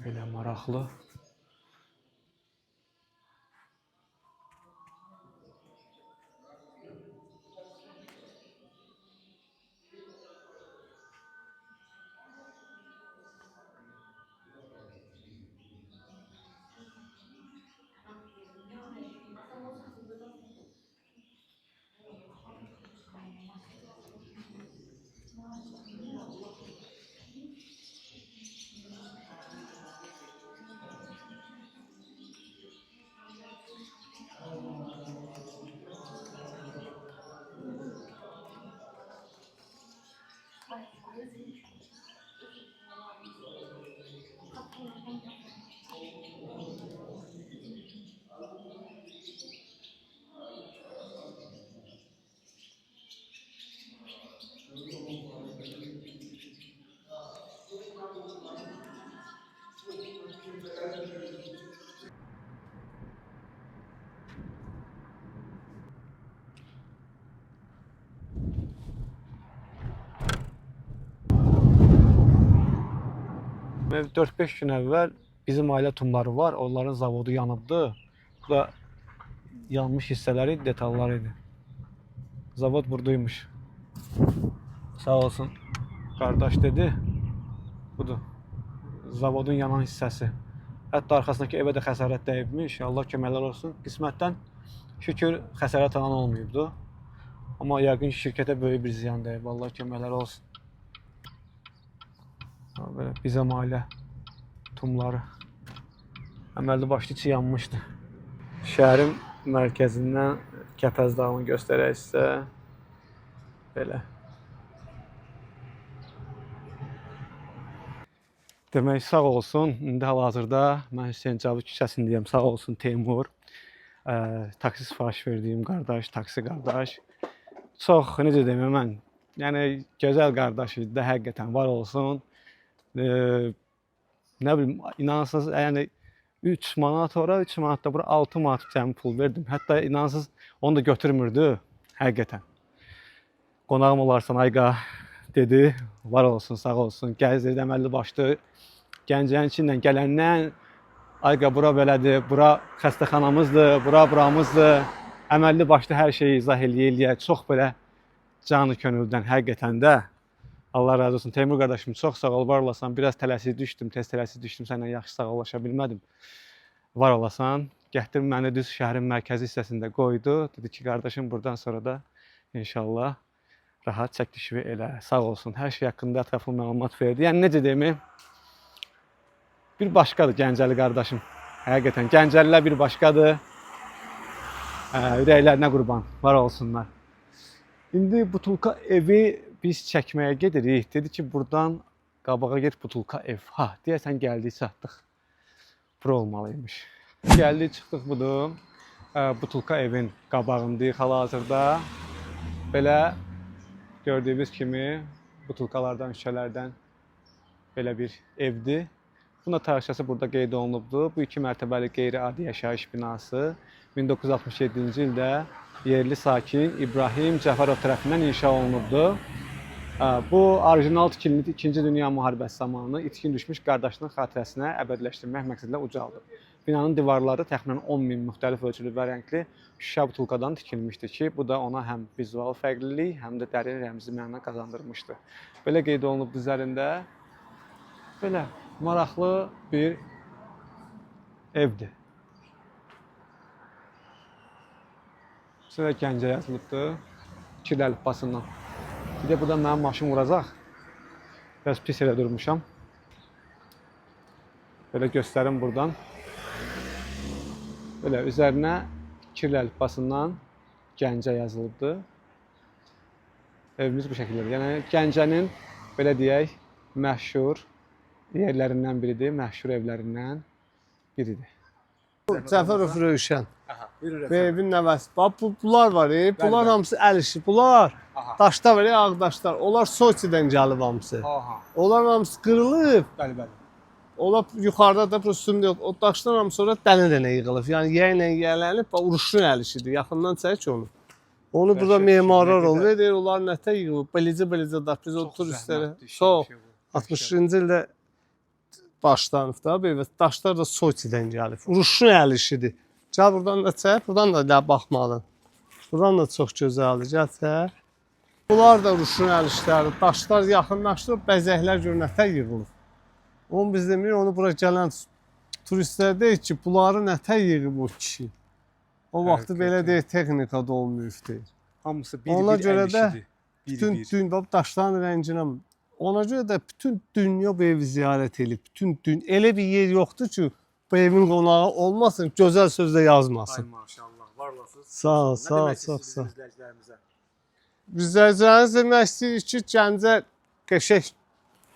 Belə maraqlı. Mən 4-5 gün əvvəl bizim ailə tumları var, onların zavodu yanıbdı. Bu da yanmış hissələri, detalları idi. Zavod buradaymış. Sağ olsun qardaş dedi. Budur. Zavodun yanan hissəsi. Hətta arxasındakı evə də xəsarət dəyibmiş. Allah köməklər olsun. Qismətdən şükür xəsarət alan olmayıbdı. Amma yəqin ki, şirkətə böyük bir ziyan dəyib. Allah köməklər olsun. Belə bizim ailə tumları. Əməlli başlı içi yanmışdı. Şəhərin mərkəzindən Kəpəz dağını göstərək sizə. Belə. Demək sağ olsun. İndi hal-hazırda mən Hüseyn Cavid küçəsindəyəm. Sağ olsun Teymur. Taksi sifariş verdiyim qardaş, taksi qardaş. Çox necə deyim mən, yəni gözəl qardaş idi də həqiqətən var olsun. Nə bilim, inanırsınız, yəni 3 manat ora, 3 manat da bura, 6 manat cəmi pul verdim. Hətta inanırsınız, onu da götürmürdü həqiqətən. Qonağım olarsan Ayqa dedi, var olsun, sağ olsun. Gəzdirdi əməlli başlı. Gəncənin içindən gələndən Ayqa bura belədir, bura xəstəxanamızdır, bura buramızdır. Əməlli başlı hər şeyi izah eləyə-eləyə çox belə canı könüldən həqiqətən də Allah razı olsun. Teymur qardaşım çox sağ ol, var olasan. Biraz tələsik düşdüm, tez tələsik düşdüm, səninlə yaxşı sağollaşa bilmədim. Var olasan. Gətirdi məni düz şəhərin mərkəzi hissəsində qoydu. Dedi ki, qardaşım buradan sonra da inşallah rahat çəkilişi elə. Sağ olsun. Hər şey haqqında ətraflı məlumat verdi. Yəni necə deyim? Bir başqadır Gəncəli qardaşım. Həqiqətən Gəncəlilər bir başqadır. Ürəklərinə qurban. Var olsunlar. İndi Butulka evi biz çəkməyə gedirik. Dedi ki, buradan qabağa get Butulka ev. Ha, deyəsən gəldik, çatdıq. Bura olmalıymış. Gəldik, çıxdıq budur. Butulka evin qabağındayıq hal-hazırda. Belə gördüyünüz kimi butulkalardan, şüşələrdən belə bir evdir. Bunun da tarixçəsi burada qeyd olunubdur. Bu 2 mərtəbəli qeyri-adi yaşayış binası 1967-ci ildə yerli sakin İbrahim Cəfərov tərəfindən inşa olunubdur. Bu orijinal tikilini 2-ci Dünya müharibəsi zamanı itkin düşmüş qardaşının xatirəsinə əbədiləşdirmək məqsədilə ucaldıb. Binanın divarları təxminən 10 min müxtəlif ölçülü və rəngli şüşə butulkadan tikilmişdi ki, bu da ona həm vizual fərqlilik, həm də dərin rəmzi məna qazandırmışdı. Belə qeyd olunub üzərində. Belə maraqlı bir evdir. Sonra Gəncə yazılıbdır. Kiril əlifbasından. Bir də burada mənim maşın vuracaq. Biraz pis yerə durmuşam. Belə göstərim buradan. Belə üzərinə Kiril əlifbasından Gəncə yazılıbdır. Evimiz bu şəkildədir. Yəni Gəncənin belə deyək, məşhur yerlərindən biridir, məşhur evlərindən biridir. Cəfərov Rövşən. Bu evin nəvəsi. Bax bunlar var, bunlar hamısı əl işi. Bunlar daşlar var, ağ daşlar. Onlar Soçidən gəlib hamısı. Aha. Onlar hamısı qırılıb. Bəli, bəli. Onlar yuxarıda da üstündə yox. O daşlar hamısı ora dənə-dənə yığılıb. Yəni yeylə yiyələnib, bax uruşun əl işidir. Yaxından çək onu. Onu burada memarlar olur. Deyir, onlar nətə yığılıb? Beləcə-beləcə daş. Biz o turistlərə. Çox. 60-cı ildə başlanıb da, bu evə. Daşlar da Soçidən gəlib. Uruşun əl işidir. Gəl buradan da çək, buradan da elə baxmadın. Buradan da çox gözəldir. Gəl çək. Bunlar da Uruşun əl işləri. Daşlar yaxınlaşdırıb, bəzəklər gör nətər yığılıb. Onu biz demirik, onu bura gələn turistlər deyir ki, bunları nətər yığıb o kişi. O vaxtı belə deyir, texnika da olmayıb deyir. Hamısı bir-bir Ona görə əl də işidir. bütün Bir-bir. dünya bax daşların rənginə ona görə də bütün dünya bu evi ziyarət eləyib. Bütün dünya elə bir yer yoxdur ki, bu evin qonağı olmasın, gözəl sözlə yazmasın. Ay maşallah, var olasınız. Sağ ol, Nə sağ ol, demək çox istəyirsiniz sağ ol. bizim izləyicilərimizə? Bizlərcəniz demək istəyirik ki, Gəncə qəşəng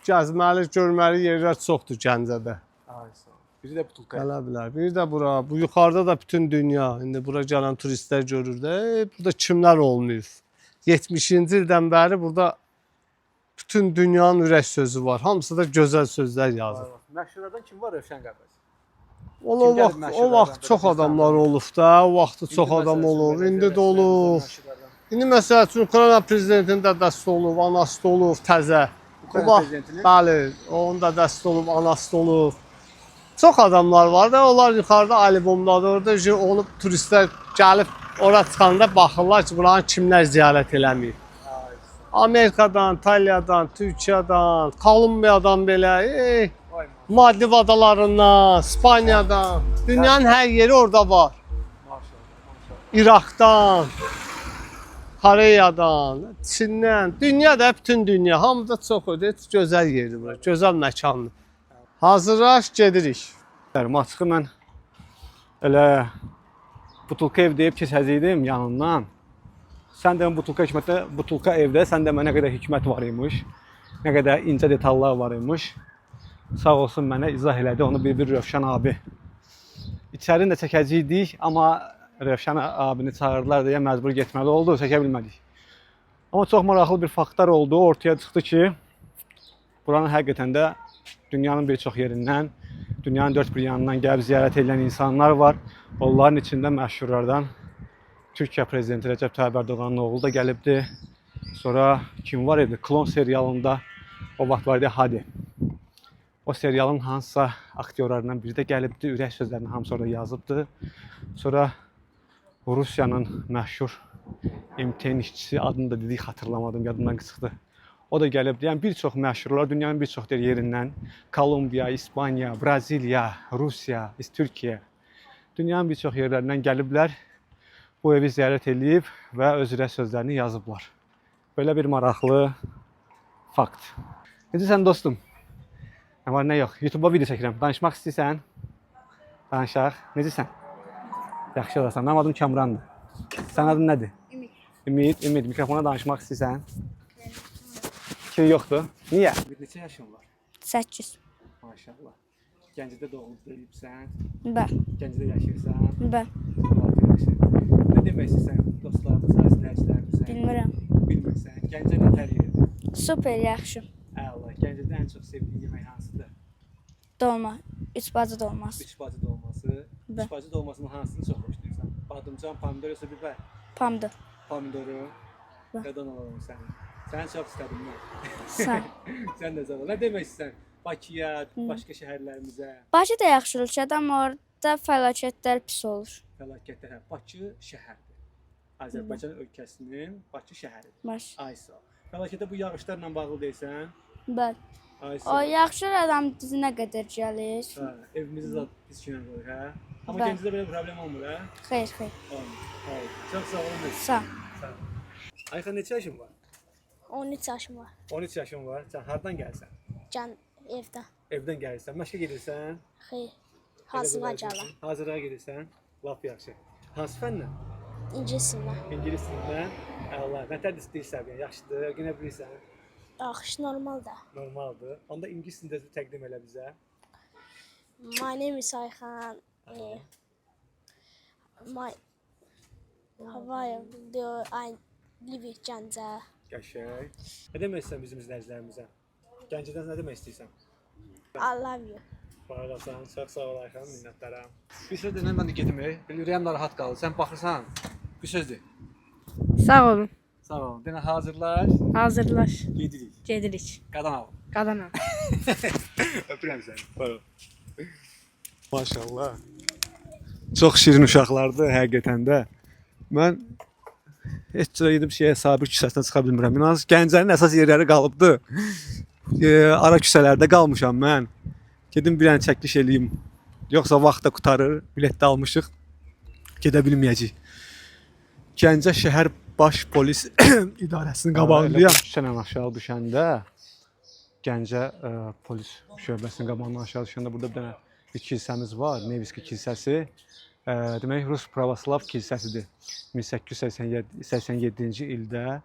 gəzməli, görməli yerlər çoxdur Gəncədə. Ay sağ ol. Biri də butulka. Gələ bilər. Bir də bura, bu yuxarıda da bütün dünya. İndi bura gələn turistlər görür də, burada kimlər olmayıb. 70-ci ildən bəri burada bütün dünyanın ürək sözü var. Hamısı da gözəl sözlər yazır. Məşhurlardan kim var Rövşən qardaş? O Kim gəlib vaxt, o məşhurlardan vaxt belə çox bir adamlar olub da, o vaxtı çox İndi adam məsəl üçün olub, belə indi də deyək, olub. məşhurlardan. İndi məsəl üçün Ukrayna prezidentinin dədəsi olub, anası da olub təzə. Ukrayna O vaxt- prezidentinin? Bəli, onun dədəsi də olub, anası da olub. Çox adamlar var da, onlar yuxarıda albomdadır. Orada ki, onu turistlər gəlib ora çıxanda baxırlar ki, buranı kimlər ziyarət eləməyib. Amerikadan, İtaliyadan, Türkiyədən, Kolumbiyadan belə, Maldiv adalarından, İspaniyadan, dünyanın hər yeri orada var. İraqdan, Koreyadan, Çindən, dünya da bütün dünya, hamı da çox ödür, gözəl yerdir bura, gözəl məkandır. Hazırlaş, gedirik. Açığı mən elə butulka ev deyib keçəcəydim yanından. Sən də butulka hikmətdə, butulka evdə sən də mənə qədər hikmət var imiş. Nə qədər incə detallar var imiş. Sağ olsun mənə izah elədi onu bir-bir Rövşən abi. İçərini də çəkəcəydik, amma Rövşən abini çağırdılar deyə məcbur getməli oldu, çəkə bilmədik. Amma çox maraqlı bir faktlar oldu. Ortaya çıxdı ki, buranın həqiqətən də dünyanın bir çox yerindən, dünyanın dörd bir yanından gəlib ziyarət edən insanlar var. Onların içində məşhurlardan Türkiyə prezidenti Rəcəb Tayyib Ərdoğanın oğlu da gəlibdi. Sonra kim var idi? Klon serialında o vaxt var idi Hadi. O serialın hansısa aktyorlarından biri də gəlibdi. Ürək sözlərinin hamısı orada yazıbdı. Sonra Rusiyanın məşhur MTN işçisi adını da dedik xatırlamadım, yadımdan çıxdı. O da gəlibdi. Yəni bir çox məşhurlar dünyanın bir çox yerindən Kolumbiya, İspaniya, Braziliya, Rusiya, Türkiyə dünyanın bir çox yerlərindən gəliblər. Bu evi ziyarət eləyib və öz ürək sözlərini yazıblar. Belə bir maraqlı fakt. Necəsən dostum? Nə var, nə yox? YouTube-a video çəkirəm. Danışmaq istəyirsən? Danışaq. Necəsən? Yaxşı olasan. Mənim adım Kamrandır. Sənin adın nədir? Ümid. Ümid, Ümid. Mikrofona danışmaq istəyirsən? Fikrin yoxdur. Niyə? Ümid, neçə yaşın var? 8. Maşallah. Gəncədə doğulub böyüyübsən, Bəli, Gəncədə yaşayırsan. bəli. Lap yaxşı. Nə demək istəyirsən dostlarımıza, izləyicilərimizə? Bilmirəm. Bilmirsən. Gəncə nə tər yerdir? Super yaxşı. Əla. Gəncədə ən çox sevdiyin yemək hansıdır? Dolma. Üç bacı dolması. Üç bacı dolması. Bəli. Üç bacı dolmasının hansını çox xoşlayırsan? Badımcan, pomidor yoxsa bibər? Pomidor. Pomidoru. Bəli. Qadan alalım səni. Səni çox istədim mən. Sağ. Sən də sağ ol. Nə demək istəyirsən? Bakıya, başqa şəhərlərimizə, Bakı da yaxşı ölkədir, amma orada fəlakətlər pis olur. fəlakətlərə. Bakı şəhərdir. Azərbaycan ölkəsinin Bakı şəhəridir. Baş. Ay sağ ol. Fəlakətə bu yağışlarla bağlı deyirsən? Bəli. Ay sağ O ol. yaxşı adam dizinə qədər gəlir. Hə, evimizi zad pis günə qoyur, hə? Amma Bəli. Gəncədə belə problem olmur, hə? Xeyr, xeyr. Olmur. Olmur. Çox sağ olun. Sağ. Sağ ol. Ayxan neçə yaşın var? 13 yaşım var. 13 yaşın var. Sən hardan gəlirsən? Can evdə. Evdən gəlirsən. Məşqə gedirsən? Xeyr. Hazırlığa gəlirsən. Hazırlığa gedirsən. Lap yaxşı. Hansı fəndən? İngilis dilindən. İngilis dilindən. Əla. Nə tər dil səviyyən? Yaxşıdır, öyrənə bilirsən? Yaxşı, normaldır. Normaldır. Onda ingilis dilində təqdim elə bizə. My name is Ayxan. My How are you? I live in Gəncə. Qəşəng. Nə demək istəyirsən bizim izləyicilərimizə? Gəncədən nə demək istəyirsən? I love you. Var olasan, çox sağ ol Ayxan, minnətdaram. Bir söz denən mən də getmək, belə ürəyim narahat qaldı. Sən baxırsan, bir söz de. Sağ olun. Sağ ol. Denə hazırlaş, Hazırlaş. gedirik. Gedirik. Qadan alım. Qadınam. Öpürəm səni. Var ol. Maşallah. Çox şirin uşaqlardır həqiqətən də. Mən heç cürə gedib şeyə Sabir küçəsinə çıxa bilmirəm. İnanın Gəncənin əsas yerləri qalıbdı. Ara küçələrdə qalmışam mən. Gedim bir dənə çəkiliş eləyim. Yoxsa vaxt da qurtarır. Bilet də almışıq. Gedə bilməyəcəyik. Gəncə şəhər Baş Polis İdarəsinin qabağındayam. Küçədən aşağı düşəndə Gəncə polis şöbəsinin qabağından aşağı düşəndə burada bir dənə bir kilsəmiz var, Nevski kilsəsi. Demək Rus Pravoslav kilsəsidir. 1887-ci ildə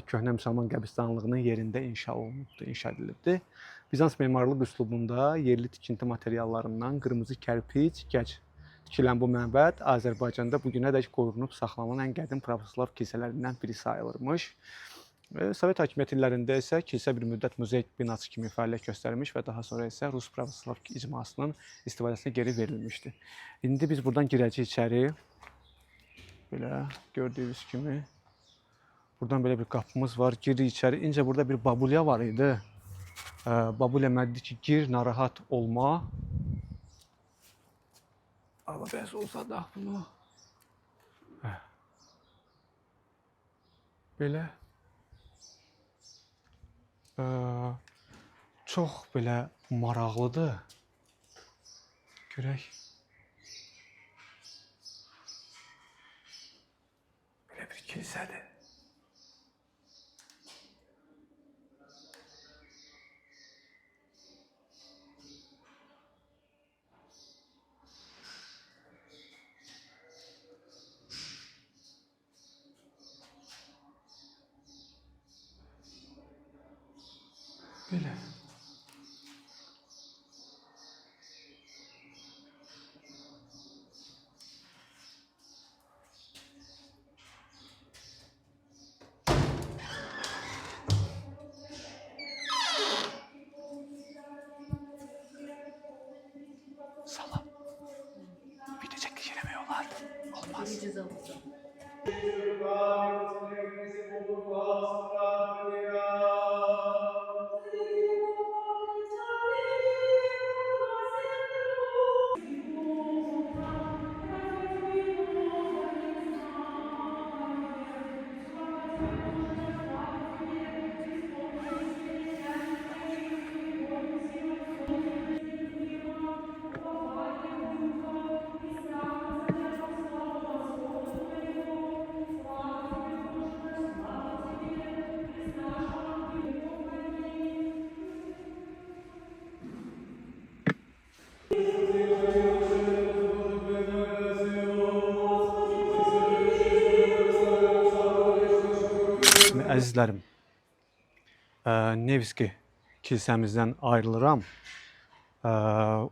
köhnə müsəlman qəbiristanlığının yerində inşa olunubdur, inşa edilibdir. Bizans memarlıq üslubunda yerli tikinti materiallarından qırmızı kərpic, gəc tikilən bu məbəd Azərbaycanda bu günədək qorunub saxlanılan ən qədim pravoslav kilsələrindən biri sayılırmış. Sovet hakimiyyəti illərində isə kilsə bir müddət muzey binası kimi fəaliyyət göstərmiş və daha sonra isə Rus pravoslav icmasının istifadəsinə geri verilmişdi. İndi biz buradan girəcəyik içəri. Belə gördüyünüz kimi buradan belə bir qapımız var. Giririk içəri. İncə burada bir babulya var idi. Babulya mənə dedi ki, gir, narahat olma. Amma biraz uzadaq bunu. Belə çox belə maraqlıdır. Görək. Belə bir kilsədir. Belə. Salam. Video çəkiliş eləmək olar. Olmaz. Əzizlərim, Nevski kilsəmizdən ayrılıram.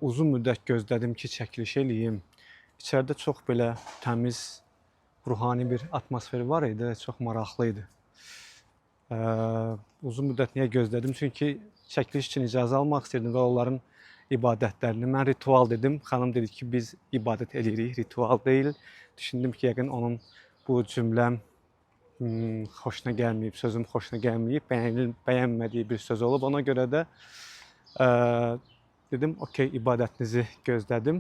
Uzun müddət gözlədim ki, çəkiliş eləyim. İçəridə çox belə təmiz, ruhani bir atmosfer var idi, çox maraqlı idi. Uzun müddət niyə gözlədim? Çünki çəkiliş üçün icazə almaq istəyirdim və onların ibadətlərini. Mən ritual dedim. Xanım dedi ki, biz ibadət eləyirik, ritual deyil. Düşündüm ki, yəqin onun bu cümləm xoşuna gəlməyib, sözüm xoşuna gəlməyib, bəyənmədiyi bir söz olub. Ona görə də dedim, okey, ibadətinizi gözlədim.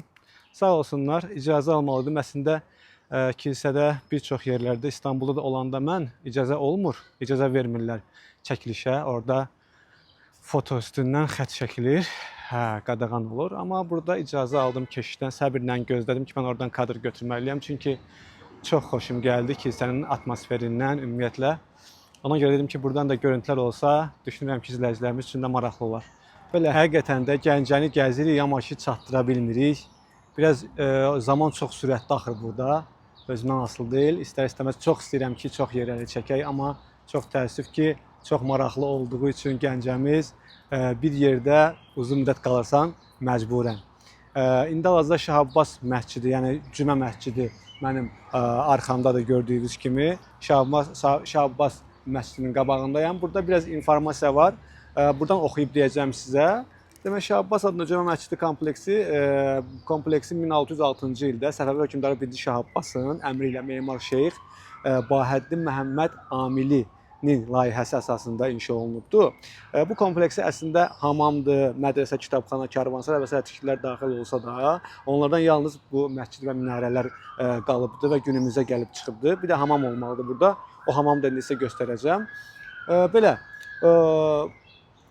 Sağ olsunlar, icazə almalıydım. Əslində kilsədə bir çox yerlərdə, İstanbulda da olanda mən icazə olmur, icazə vermirlər çəkilişə. Orada foto üstündən xətt çəkilir. Hə, qadağan olur. Amma burada icazə aldım keşişdən, səbirlə gözlədim ki, mən oradan kadr götürməliyəm. Çünki çox xoşum gəldi kilsənin atmosferindən ümumiyyətlə. Ona görə dedim ki, buradan da görüntülər olsa, düşünürəm ki, izləyicilərimiz üçün də maraqlı olar. Belə həqiqətən də Gəncəni gəzirik, amma ki, çatdıra bilmirik. Biraz zaman çox sürətli axır burada. Özümdən asılı deyil. İstər-istəməz çox istəyirəm ki, çox yerləri çəkək, amma çox təəssüf ki, çox maraqlı olduğu üçün Gəncəmiz bir yerdə uzun müddət qalırsan məcburən. İndi hal-hazırda Şah Abbas məscidi, yəni Cümə məscidi mənim arxamdadır gördüyünüz kimi. Şah Abbas məscidinin qabağındayam. Burada biraz informasiya var. Buradan oxuyub deyəcəm sizə. Demək Şah Abbas adına Cümə məscidi kompleksi 1606-cı ildə Səfəvi hökmdarı 1-ci Şah Abbasın əmri ilə memar şeyx Bahəddin Məhəmməd Amili layihəsi əsasında inşa olunubdur. Bu kompleksə əslində hamamdır, mədrəsə, kitabxana, karvansaray və sair tikililər daxil olsa da, onlardan yalnız bu məscid və minarələr qalıbdır və günümüzə gəlib çıxıbdır. Bir də hamam olmalıdır burada. O hamam da indi sizə göstərəcəm. Belə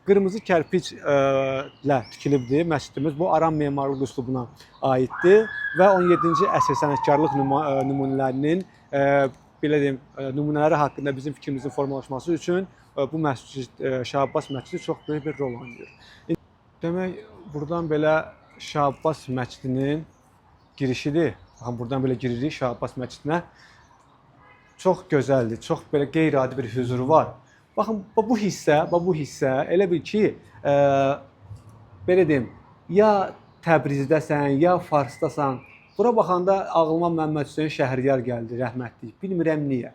qırmızı kərpic ilə tikilibdir məscidimiz. Bu aram memarlıq üslubuna aiddir və 17-ci əsr sənətkarlıq nümunələrinin belə deyim, nümunələri haqqında bizim fikrimizin formalaşması üçün bu məscid, Şah Abbas məscidi çox böyük bir rol oynayır. Demək, buradan belə Şah Abbas məscidinin girişidir. Baxın, buradan belə giririk Şah Abbas məscidinə. Çox gözəldir, çox belə qeyri-adi bir hüzuru var. Baxın, bu hissə, bu hissə elə bil ki, belə deyim, ya Təbrizdəsən, ya Farsdasan. Bura baxanda ağlıma Məmməd Hüseyn Şəhriyar gəldi, rəhmətlik. Bilmirəm niyə.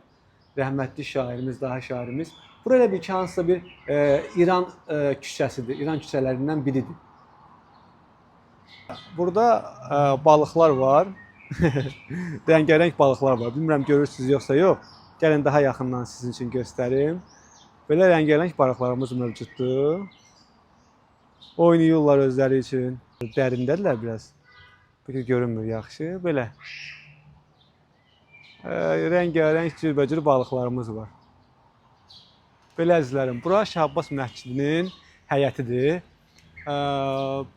Rəhmətli şairimiz, daha şairimiz. Bura elə bil ki, hansısa bir İran küçəsidir, İran küçələrindən biridir. Burada balıqlar var. Rəngarəng balıqlar var. Bilmirəm görürsünüz yoxsa yox. Gəlin daha yaxından sizin üçün göstərim. Belə rəngarəng balıqlarımız mövcuddur. Oynayırlar özləri üçün. Dərindədirlər biraz. Bəlkə görünmür yaxşı. Belə. Rəngarəng cürbəcür balıqlarımız var. Belə əzizlərim, bura Şah Abbas məscidinin həyətidir.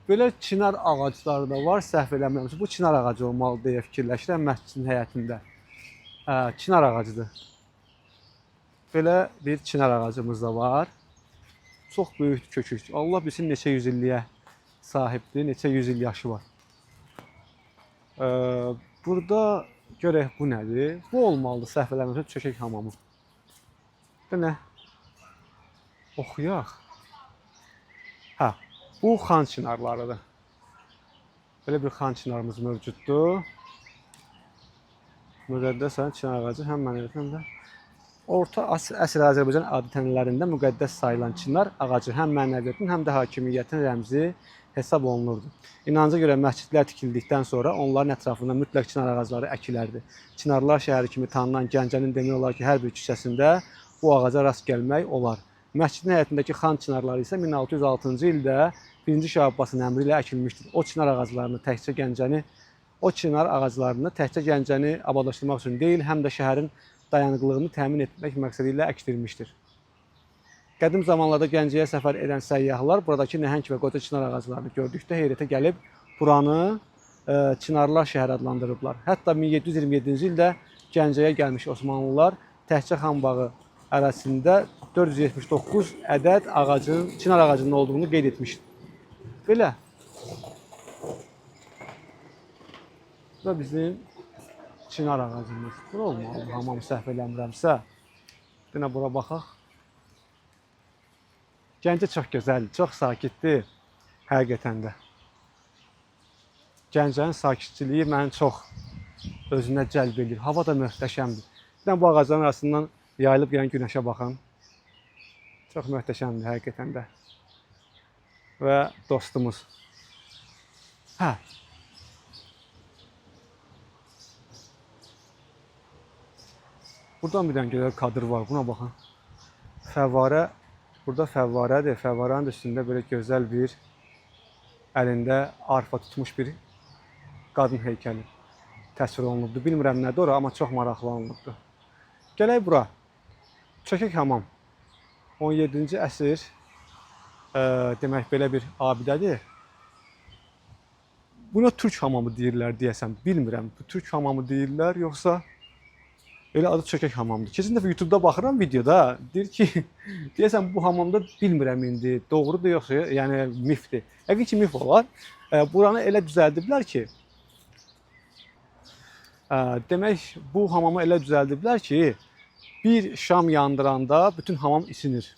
Belə çınar ağacları da var, səhv eləmirəmsə. Bu çınar ağacı olmalı deyə fikirləşirəm məscidin həyətində. Çınar ağacıdır. Belə bir çınar ağacımız da var. Çox böyük kökü. Allah bilsin neçə yüz illiyə sahibdir, neçə yüz il yaşı var. Burada görək bu nədir? Bu olmalıdır, səhv eləmirəmsə, çökək hamamı. Bu nə? Oxuyaq. Hə, bu xan çinarlarıdır. Belə bir xan çinarımız mövcuddur. Müqəddəs sayılan çınar ağacı həm mənəviyyat, həm də orta əsr Azərbaycan adət-ənənələrində müqəddəs sayılan çınar ağacı həm mənəviyyatın, həm də hakimiyyətin rəmzi hesab olunurdu. İnanca görə məscidlər tikildikdən sonra onların ətrafında mütləq çınar ağacları əkilərdi. Çinarlar şəhəri kimi tanınan Gəncənin demək olar ki, hər bir küçəsində bu ağaca rast gəlmək olar. Məscidin həyətindəki xan çinarları isə 1606-cı ildə 1-ci Şah Abbasın əmri ilə əkilmişdir. O çınar ağaclarını təkcə Gəncəni abadlaşdırmaq üçün deyil, həm də şəhərin dayanıqlığını təmin etmək məqsədi ilə əkdirilmişdir. Qədim zamanlarda Gəncəyə səfər edən səyyahlar buradakı nəhəng və qoca çınar ağaclarını gördükdə heyrətə gəlib buranı Çinarlar şəhəri adlandırıblar. Hətta 1727-ci ildə Gəncəyə gəlmiş Osmanlılar Təhçə Xanbağı ərazisində 479 ədəd ağacın, çınar ağacının olduğunu qeyd etmişdir. Belə. Bu da bizim çınar ağacımız. Bura olmalı, hamam səhv eləmirəmsə. Yenə bura baxaq. Gəncə çox gözəldir, çox sakitdir həqiqətən də. Gəncənin sakitçiliyi məni çox özünə cəlb edir. Hava da möhtəşəmdir. Bir də bu ağacların arasından yayılıb gələn günəşə baxın. Çox möhtəşəmdir həqiqətən də. Və dostumuz. Hə. Buradan bir dənə gözəl kadr var. Buna baxın. Fəvvarə, burada fəvvarədir. Fəvvarənin üstündə belə gözəl bir əlində arfa tutmuş bir qadın heykəli təsvir olunubdur. Bilmirəm nədir ora, amma çox maraqlı alınıbdır. Gələk bura. Çökək hamam. 17-ci əsr demək belə bir abidədir. Buna türk hamamı deyirlər deyəsən, bilmirəm. Bu türk hamamı deyirlər yoxsa elə adı çökək hamamdır. Keçən dəfə YouTube-da baxıram videoda, deyir ki, deyəsən bu hamamda bilmirəm indi doğrudur yoxsa yəni mifdir. Yəqin ki mif olar. Buranı elə düzəldiblər ki, demək bu hamamı elə düzəldiblər ki, bir şam yandıranda bütün hamam isinir.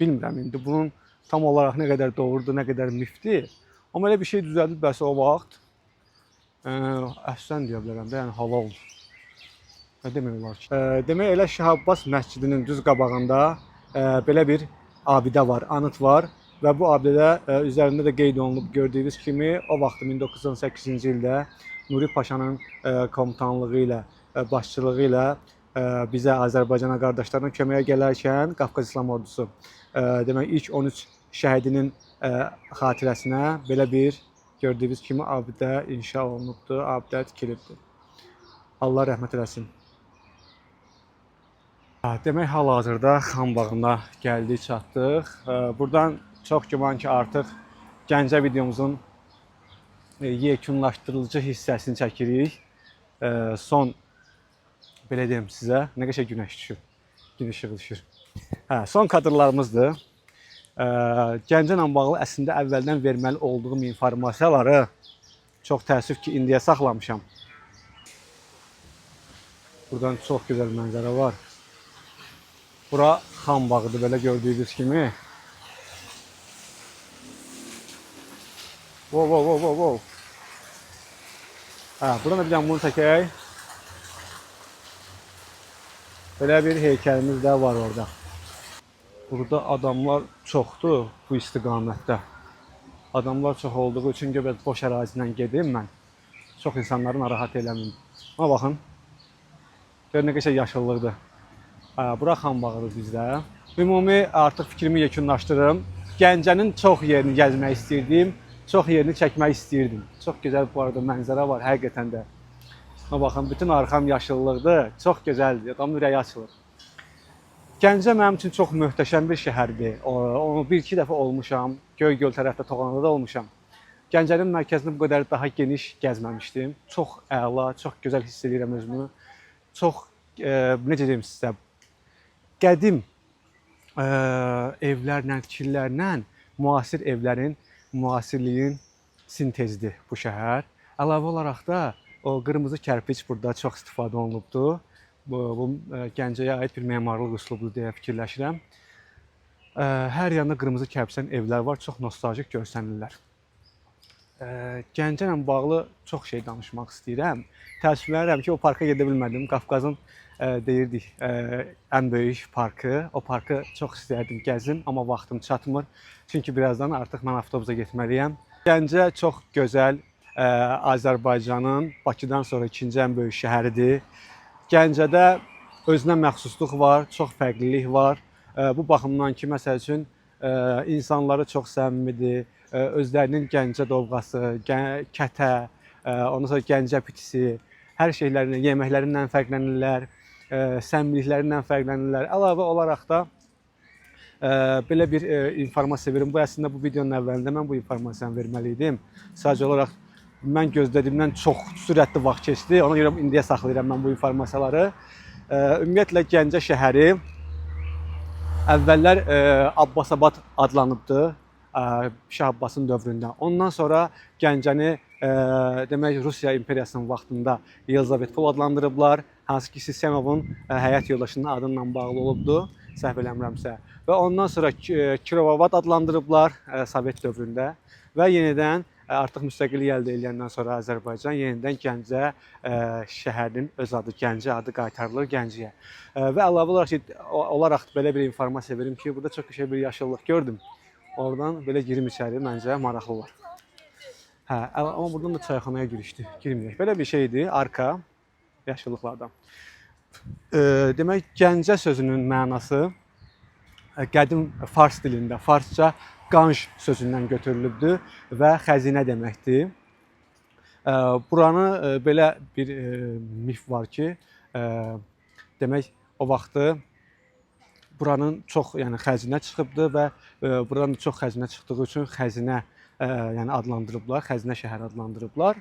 Bilmirəm indi bunun tam olaraq nə qədər doğrudur, nə qədər mifdir. Amma elə bir şey düzəldiblərsə o vaxt əfsən deyə bilərəm də, yəni halal. Nə demək olar ki? Demək elə Şah Abbas məscidinin düz qabağında belə bir abidə var, anıt var və bu abidədə üzərində də qeyd olunub gördüyünüz kimi o vaxt 1918-ci ildə Nuri Paşanın komutanlığı ilə, başçılığı ilə bizə Azərbaycana qardaşlarına köməyə gələrkən Qafqaz İslam Ordusu demək ilk 13 şəhidinin xatirəsinə belə bir gördüyünüz kimi abidə inşa olunubdur, abidə tikilibdir. Allah rəhmət eləsin. Demək hal-hazırda Xan bağına gəldik, çatdıq. Buradan çox güman ki, artıq Gəncə videomuzun yekunlaşdırıcı hissəsini çəkirik. Son belə deyim sizə, nə qəşəng günəş düşür. Gün işığı düşür. Hə, son kadrlarımızdır. Gəncə ilə bağlı əslində əvvəldən verməli olduğum informasiyaları çox təəssüf ki, indiyə saxlamışam. Buradan çox gözəl mənzərə var. Bura Xan bağıdır belə gördüyünüz kimi. Wow, wow, wow, wow, wow. Hə, buradan da bir dənə bunu çəkək. Belə bir heykəlimiz də var orada. Burada adamlar çoxdur bu istiqamətdə. Adamlar çox olduğu üçün biraz boş ərazidən gedim mən. Çox insanları narahat eləməyim. Amma baxın. Gör nə qəşəng yaşıllıqdır. Hə, bura Xan bağıdır bizdə. Ümumi artıq fikrimi yekunlaşdırım. Gəncənin çox yerini gəzmək istəyirdim, çox yerini çəkmək istəyirdim. Çox gözəl bu arada mənzərə var həqiqətən də. Amma baxın, bütün arxam yaşıllıqdır. Çox gözəldir. Adamın ürəyi açılır. Gəncə mənim üçün çox möhtəşəm bir şəhərdir. Onu bir-iki dəfə olmuşam. Göygöl tərəfdə, Toğanada da olmuşam. Gəncənin mərkəzini bu qədər daha geniş gəzməmişdim. Çox əla, çox gözəl hiss edirəm özümü. Çox necə deyim sizə, qədim evlərlə, tikililərlə müasir evlərin, müasirliyin sintezidir bu şəhər. Əlavə olaraq da o qırmızı kərpic burada çox istifadə olunubdur. Bu Gəncəyə aid bir memarlıq üslubudur deyə fikirləşirəm. Hər yanda qırmızı kərpicdən evlər var, çox nostaljik görsənirlər. Gəncə ilə bağlı çox şey danışmaq istəyirəm. Təəssüflənirəm ki, o parka gedə bilmədim. Qafqazın deyirdik ən böyük parkı. O parkı çox istərdim gəzim, amma vaxtım çatmır. Çünki birazdan artıq mən avtobusa getməliyəm. Gəncə çox gözəl Azərbaycanın Bakıdan sonra ikinci ən böyük şəhəridir. Gəncədə özünə məxsusluq var, çox fərqlilik var. Bu baxımdan ki, məsəl üçün insanları çox səmimidir. Özlərinin Gəncə dovğası, kətə, ondan sonra Gəncə pitisi, hər şeylərindən, yeməklərindən fərqlənirlər, səmimiliklərindən fərqlənirlər. Əlavə olaraq da belə bir informasiya verim. Bu əslində bu videonun əvvəlində mən bu informasiyanı verməli idim. Sadəcə olaraq mən gözlədiyimdən çox sürətli vaxt keçdi. Ona görə indiyə saxlayıram mən bu informasiyaları. Ümumiyyətlə Gəncə şəhəri əvvəllər Abbasabad adlanıbdı. Şah Abbasın dövründə. Ondan sonra Gəncəni demək Rusiya imperiyasının vaxtında Yelizavetpol adlandırıblar. Hansı ki Sisenovun həyat yoldaşının adıyla bağlı olubdu, səhv eləmirəmsə. Və ondan sonra Kirovabad adlandırıblar Sovet dövründə və yenidən artıq müstəqillik əldə edəndən sonra Azərbaycan yenidən Gəncə şəhərinin öz adı Gəncə adı qaytarılır Gəncəyə. Və əlavə olaraq belə bir informasiya verim ki, burada çox qəşəng bir yaşıllıq gördüm. Oradan belə girim içəri, məncə maraqlı olar. Hə, amma buradan da çayxanaya girişdir. Girməyək. Belə bir şeydir arka yaşıllıqlardan. Demək Gəncə sözünün mənası qədim fars dilində, farsça qanj sözündən götürülübdür və xəzinə deməkdir. Buranı belə bir mif var ki, demək o vaxtı buranın çox, yəni xəzinə çıxıbdı və buradan da çox xəzinə çıxdığı üçün xəzinə yəni adlandırıblar, xəzinə şəhəri adlandırıblar.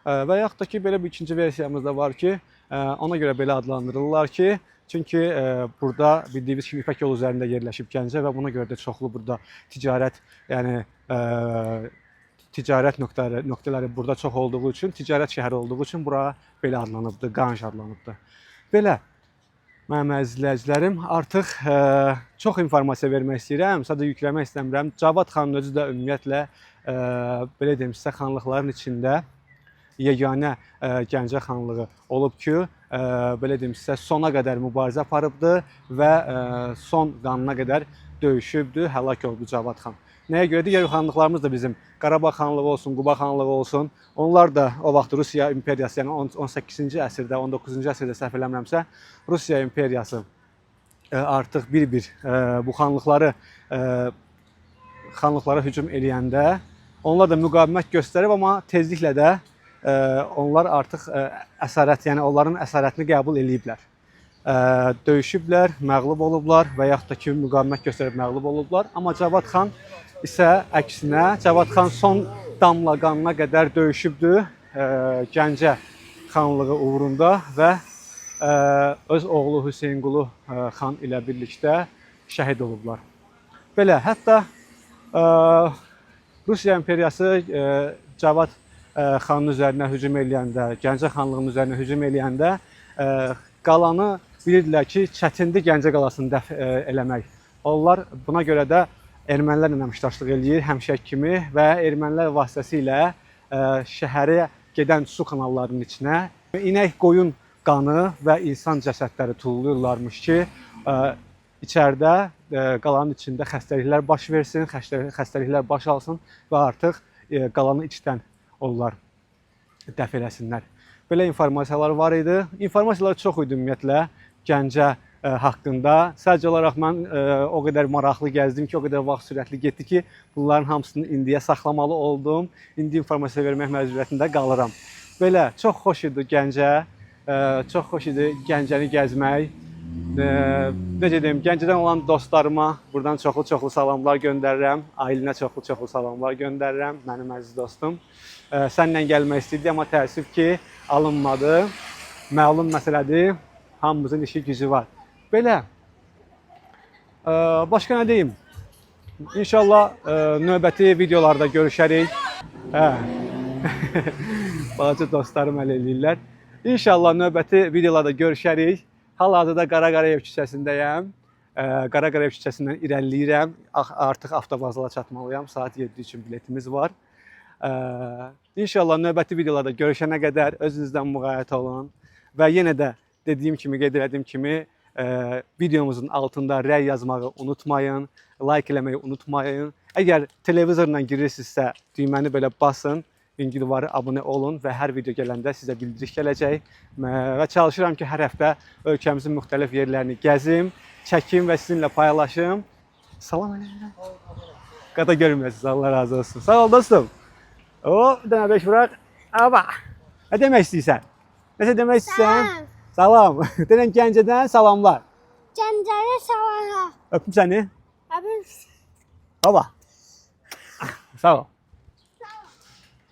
Və yaxud da ki, belə bir ikinci versiyamız da var ki, ona görə belə adlandırırlar ki, çünki burada bildiyimiz kimi İpək yolu üzərində yerləşib Gəncə və buna görə də çoxlu burada ticarət, yəni ticarət nöqtələri burada çox olduğu üçün, ticarət şəhəri olduğu üçün bura belə adlanıbdı, Qanj adlanıbdı. Belə mənim əziz izləyicilərim, artıq çox informasiya vermək istəyirəm, sadəcə yükləmək istəmirəm. Cavad xanın özü də ümumiyyətlə belə deyim sizə, xanlıqların içində yeganə Gəncə xanlığı olub ki, belə deyim sizə, sona qədər mübarizə aparıbdı və son qanına qədər döyüşübdü, həlak oldu Cavad xan. Nəyə görə? Digər xanlıqlarımız da bizim Qarabağ xanlığı olsun, Quba xanlığı olsun, onlar da o vaxt Rusiya imperiyası, yəni 18-ci əsrdə, 19-cu əsrdə səhv eləmirəmsə, Rusiya imperiyası artıq bir-bir bu xanlıqları xanlıqlara hücum eləyəndə onlar da müqavimət göstərib, amma tezliklə də onlar artıq əsarət, yəni onların əsarətini qəbul eləyiblər. Döyüşüblər, məğlub olublar və yaxud da ki müqavimət göstərib məğlub olublar. Amma Cavad xan isə əksinə, Cavad xan son damla qanına qədər döyüşübdü Gəncə xanlığı uğrunda və öz oğlu Hüseynqulu xan ilə birlikdə şəhid olublar. Belə, hətta Rusiya imperiyası Cavad xanın üzərinə hücum eləyəndə, Gəncə xanlığının üzərinə hücum eləyəndə qalanı bilirdilər ki, çətindir Gəncə qalasını dəf eləmək. Onlar buna görə də ermənilərlə əməkdaşlıq eləyir həmişəki kimi və ermənilər vasitəsilə şəhərə gedən su kanallarının içinə inək, qoyun qanı və insan cəsədləri tulluyurlarmış ki, içəridə qalanın içində xəstəliklər baş versin, xəstəliklər baş alsın və artıq qalanı içdən onlar dəf eləsinlər. Belə informasiyalar var idi. İnformasiyalar çox idi ümumiyyətlə Gəncə haqqında. Sadəcə olaraq mən o qədər maraqlı gəzdim ki, o qədər vaxt sürətli getdi ki, bunların hamısını indiyə saxlamalı oldum. İndi informasiya vermək məcburiyyətində qalıram. Belə çox xoş idi Gəncə, çox xoş idi Gəncəni gəzmək. Necə deyim, Gəncədən olan dostlarıma buradan çoxlu-çoxlu salamlar göndərirəm. Ailenə çoxlu-çoxlu salamlar göndərirəm, mənim əziz dostum. Səninlə gəlmək istəyirdi, amma təəssüf ki, alınmadı. Məlum məsələdir. Hamımızın işi gücü var. Belə. Başqa nə deyim? İnşallah növbəti videolarda görüşərik. Hə. Balaca dostlarım əl eləyirlər. İnşallah növbəti videolarda görüşərik. Hal-hazırda Qara Qarayev küçəsindəyəm. Qara Qarayev küçəsindən irəliləyirəm. Artıq avtovağzala çatmalıyam. Saat 7 üçün biletimiz var. İnşallah növbəti videolarda görüşənə qədər özünüzdən müğayət olun. Və yenə də dediyim kimi, qeyd elədiyim kimi videomuzun altında rəy yazmağı unutmayın, like eləməyi unutmayın. Əgər televizorla girirsinizsə, düyməni belə basın, İngilvarı abunə olun və hər video gələndə sizə bildiriş gələcək. Və çalışıram ki, hər həftə ölkəmizin müxtəlif yerlərini gəzim, çəkim və sizinlə paylaşım. Salam əleykum. Qada görməyəsiniz, Allah razı olsun. Sağ ol dostum. O, bir dənə 5 vuraq. Aba. Nə demək istəyirsən? Nəsə demək istəyirsən? Salam. Denən Gəncədən salamlar. Gəncəyə salamlar. Öpüm səni. Öpüm. Baba. Sağ ol.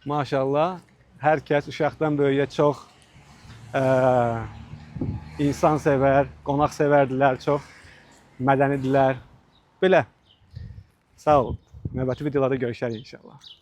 Maşallah. Hər kəs uşaqdan böyüyə çox insan sevər, qonaq sevərdilər, çox mədənidirlər. Belə. Sağ olun. Növbəti videolarda görüşərik inşallah.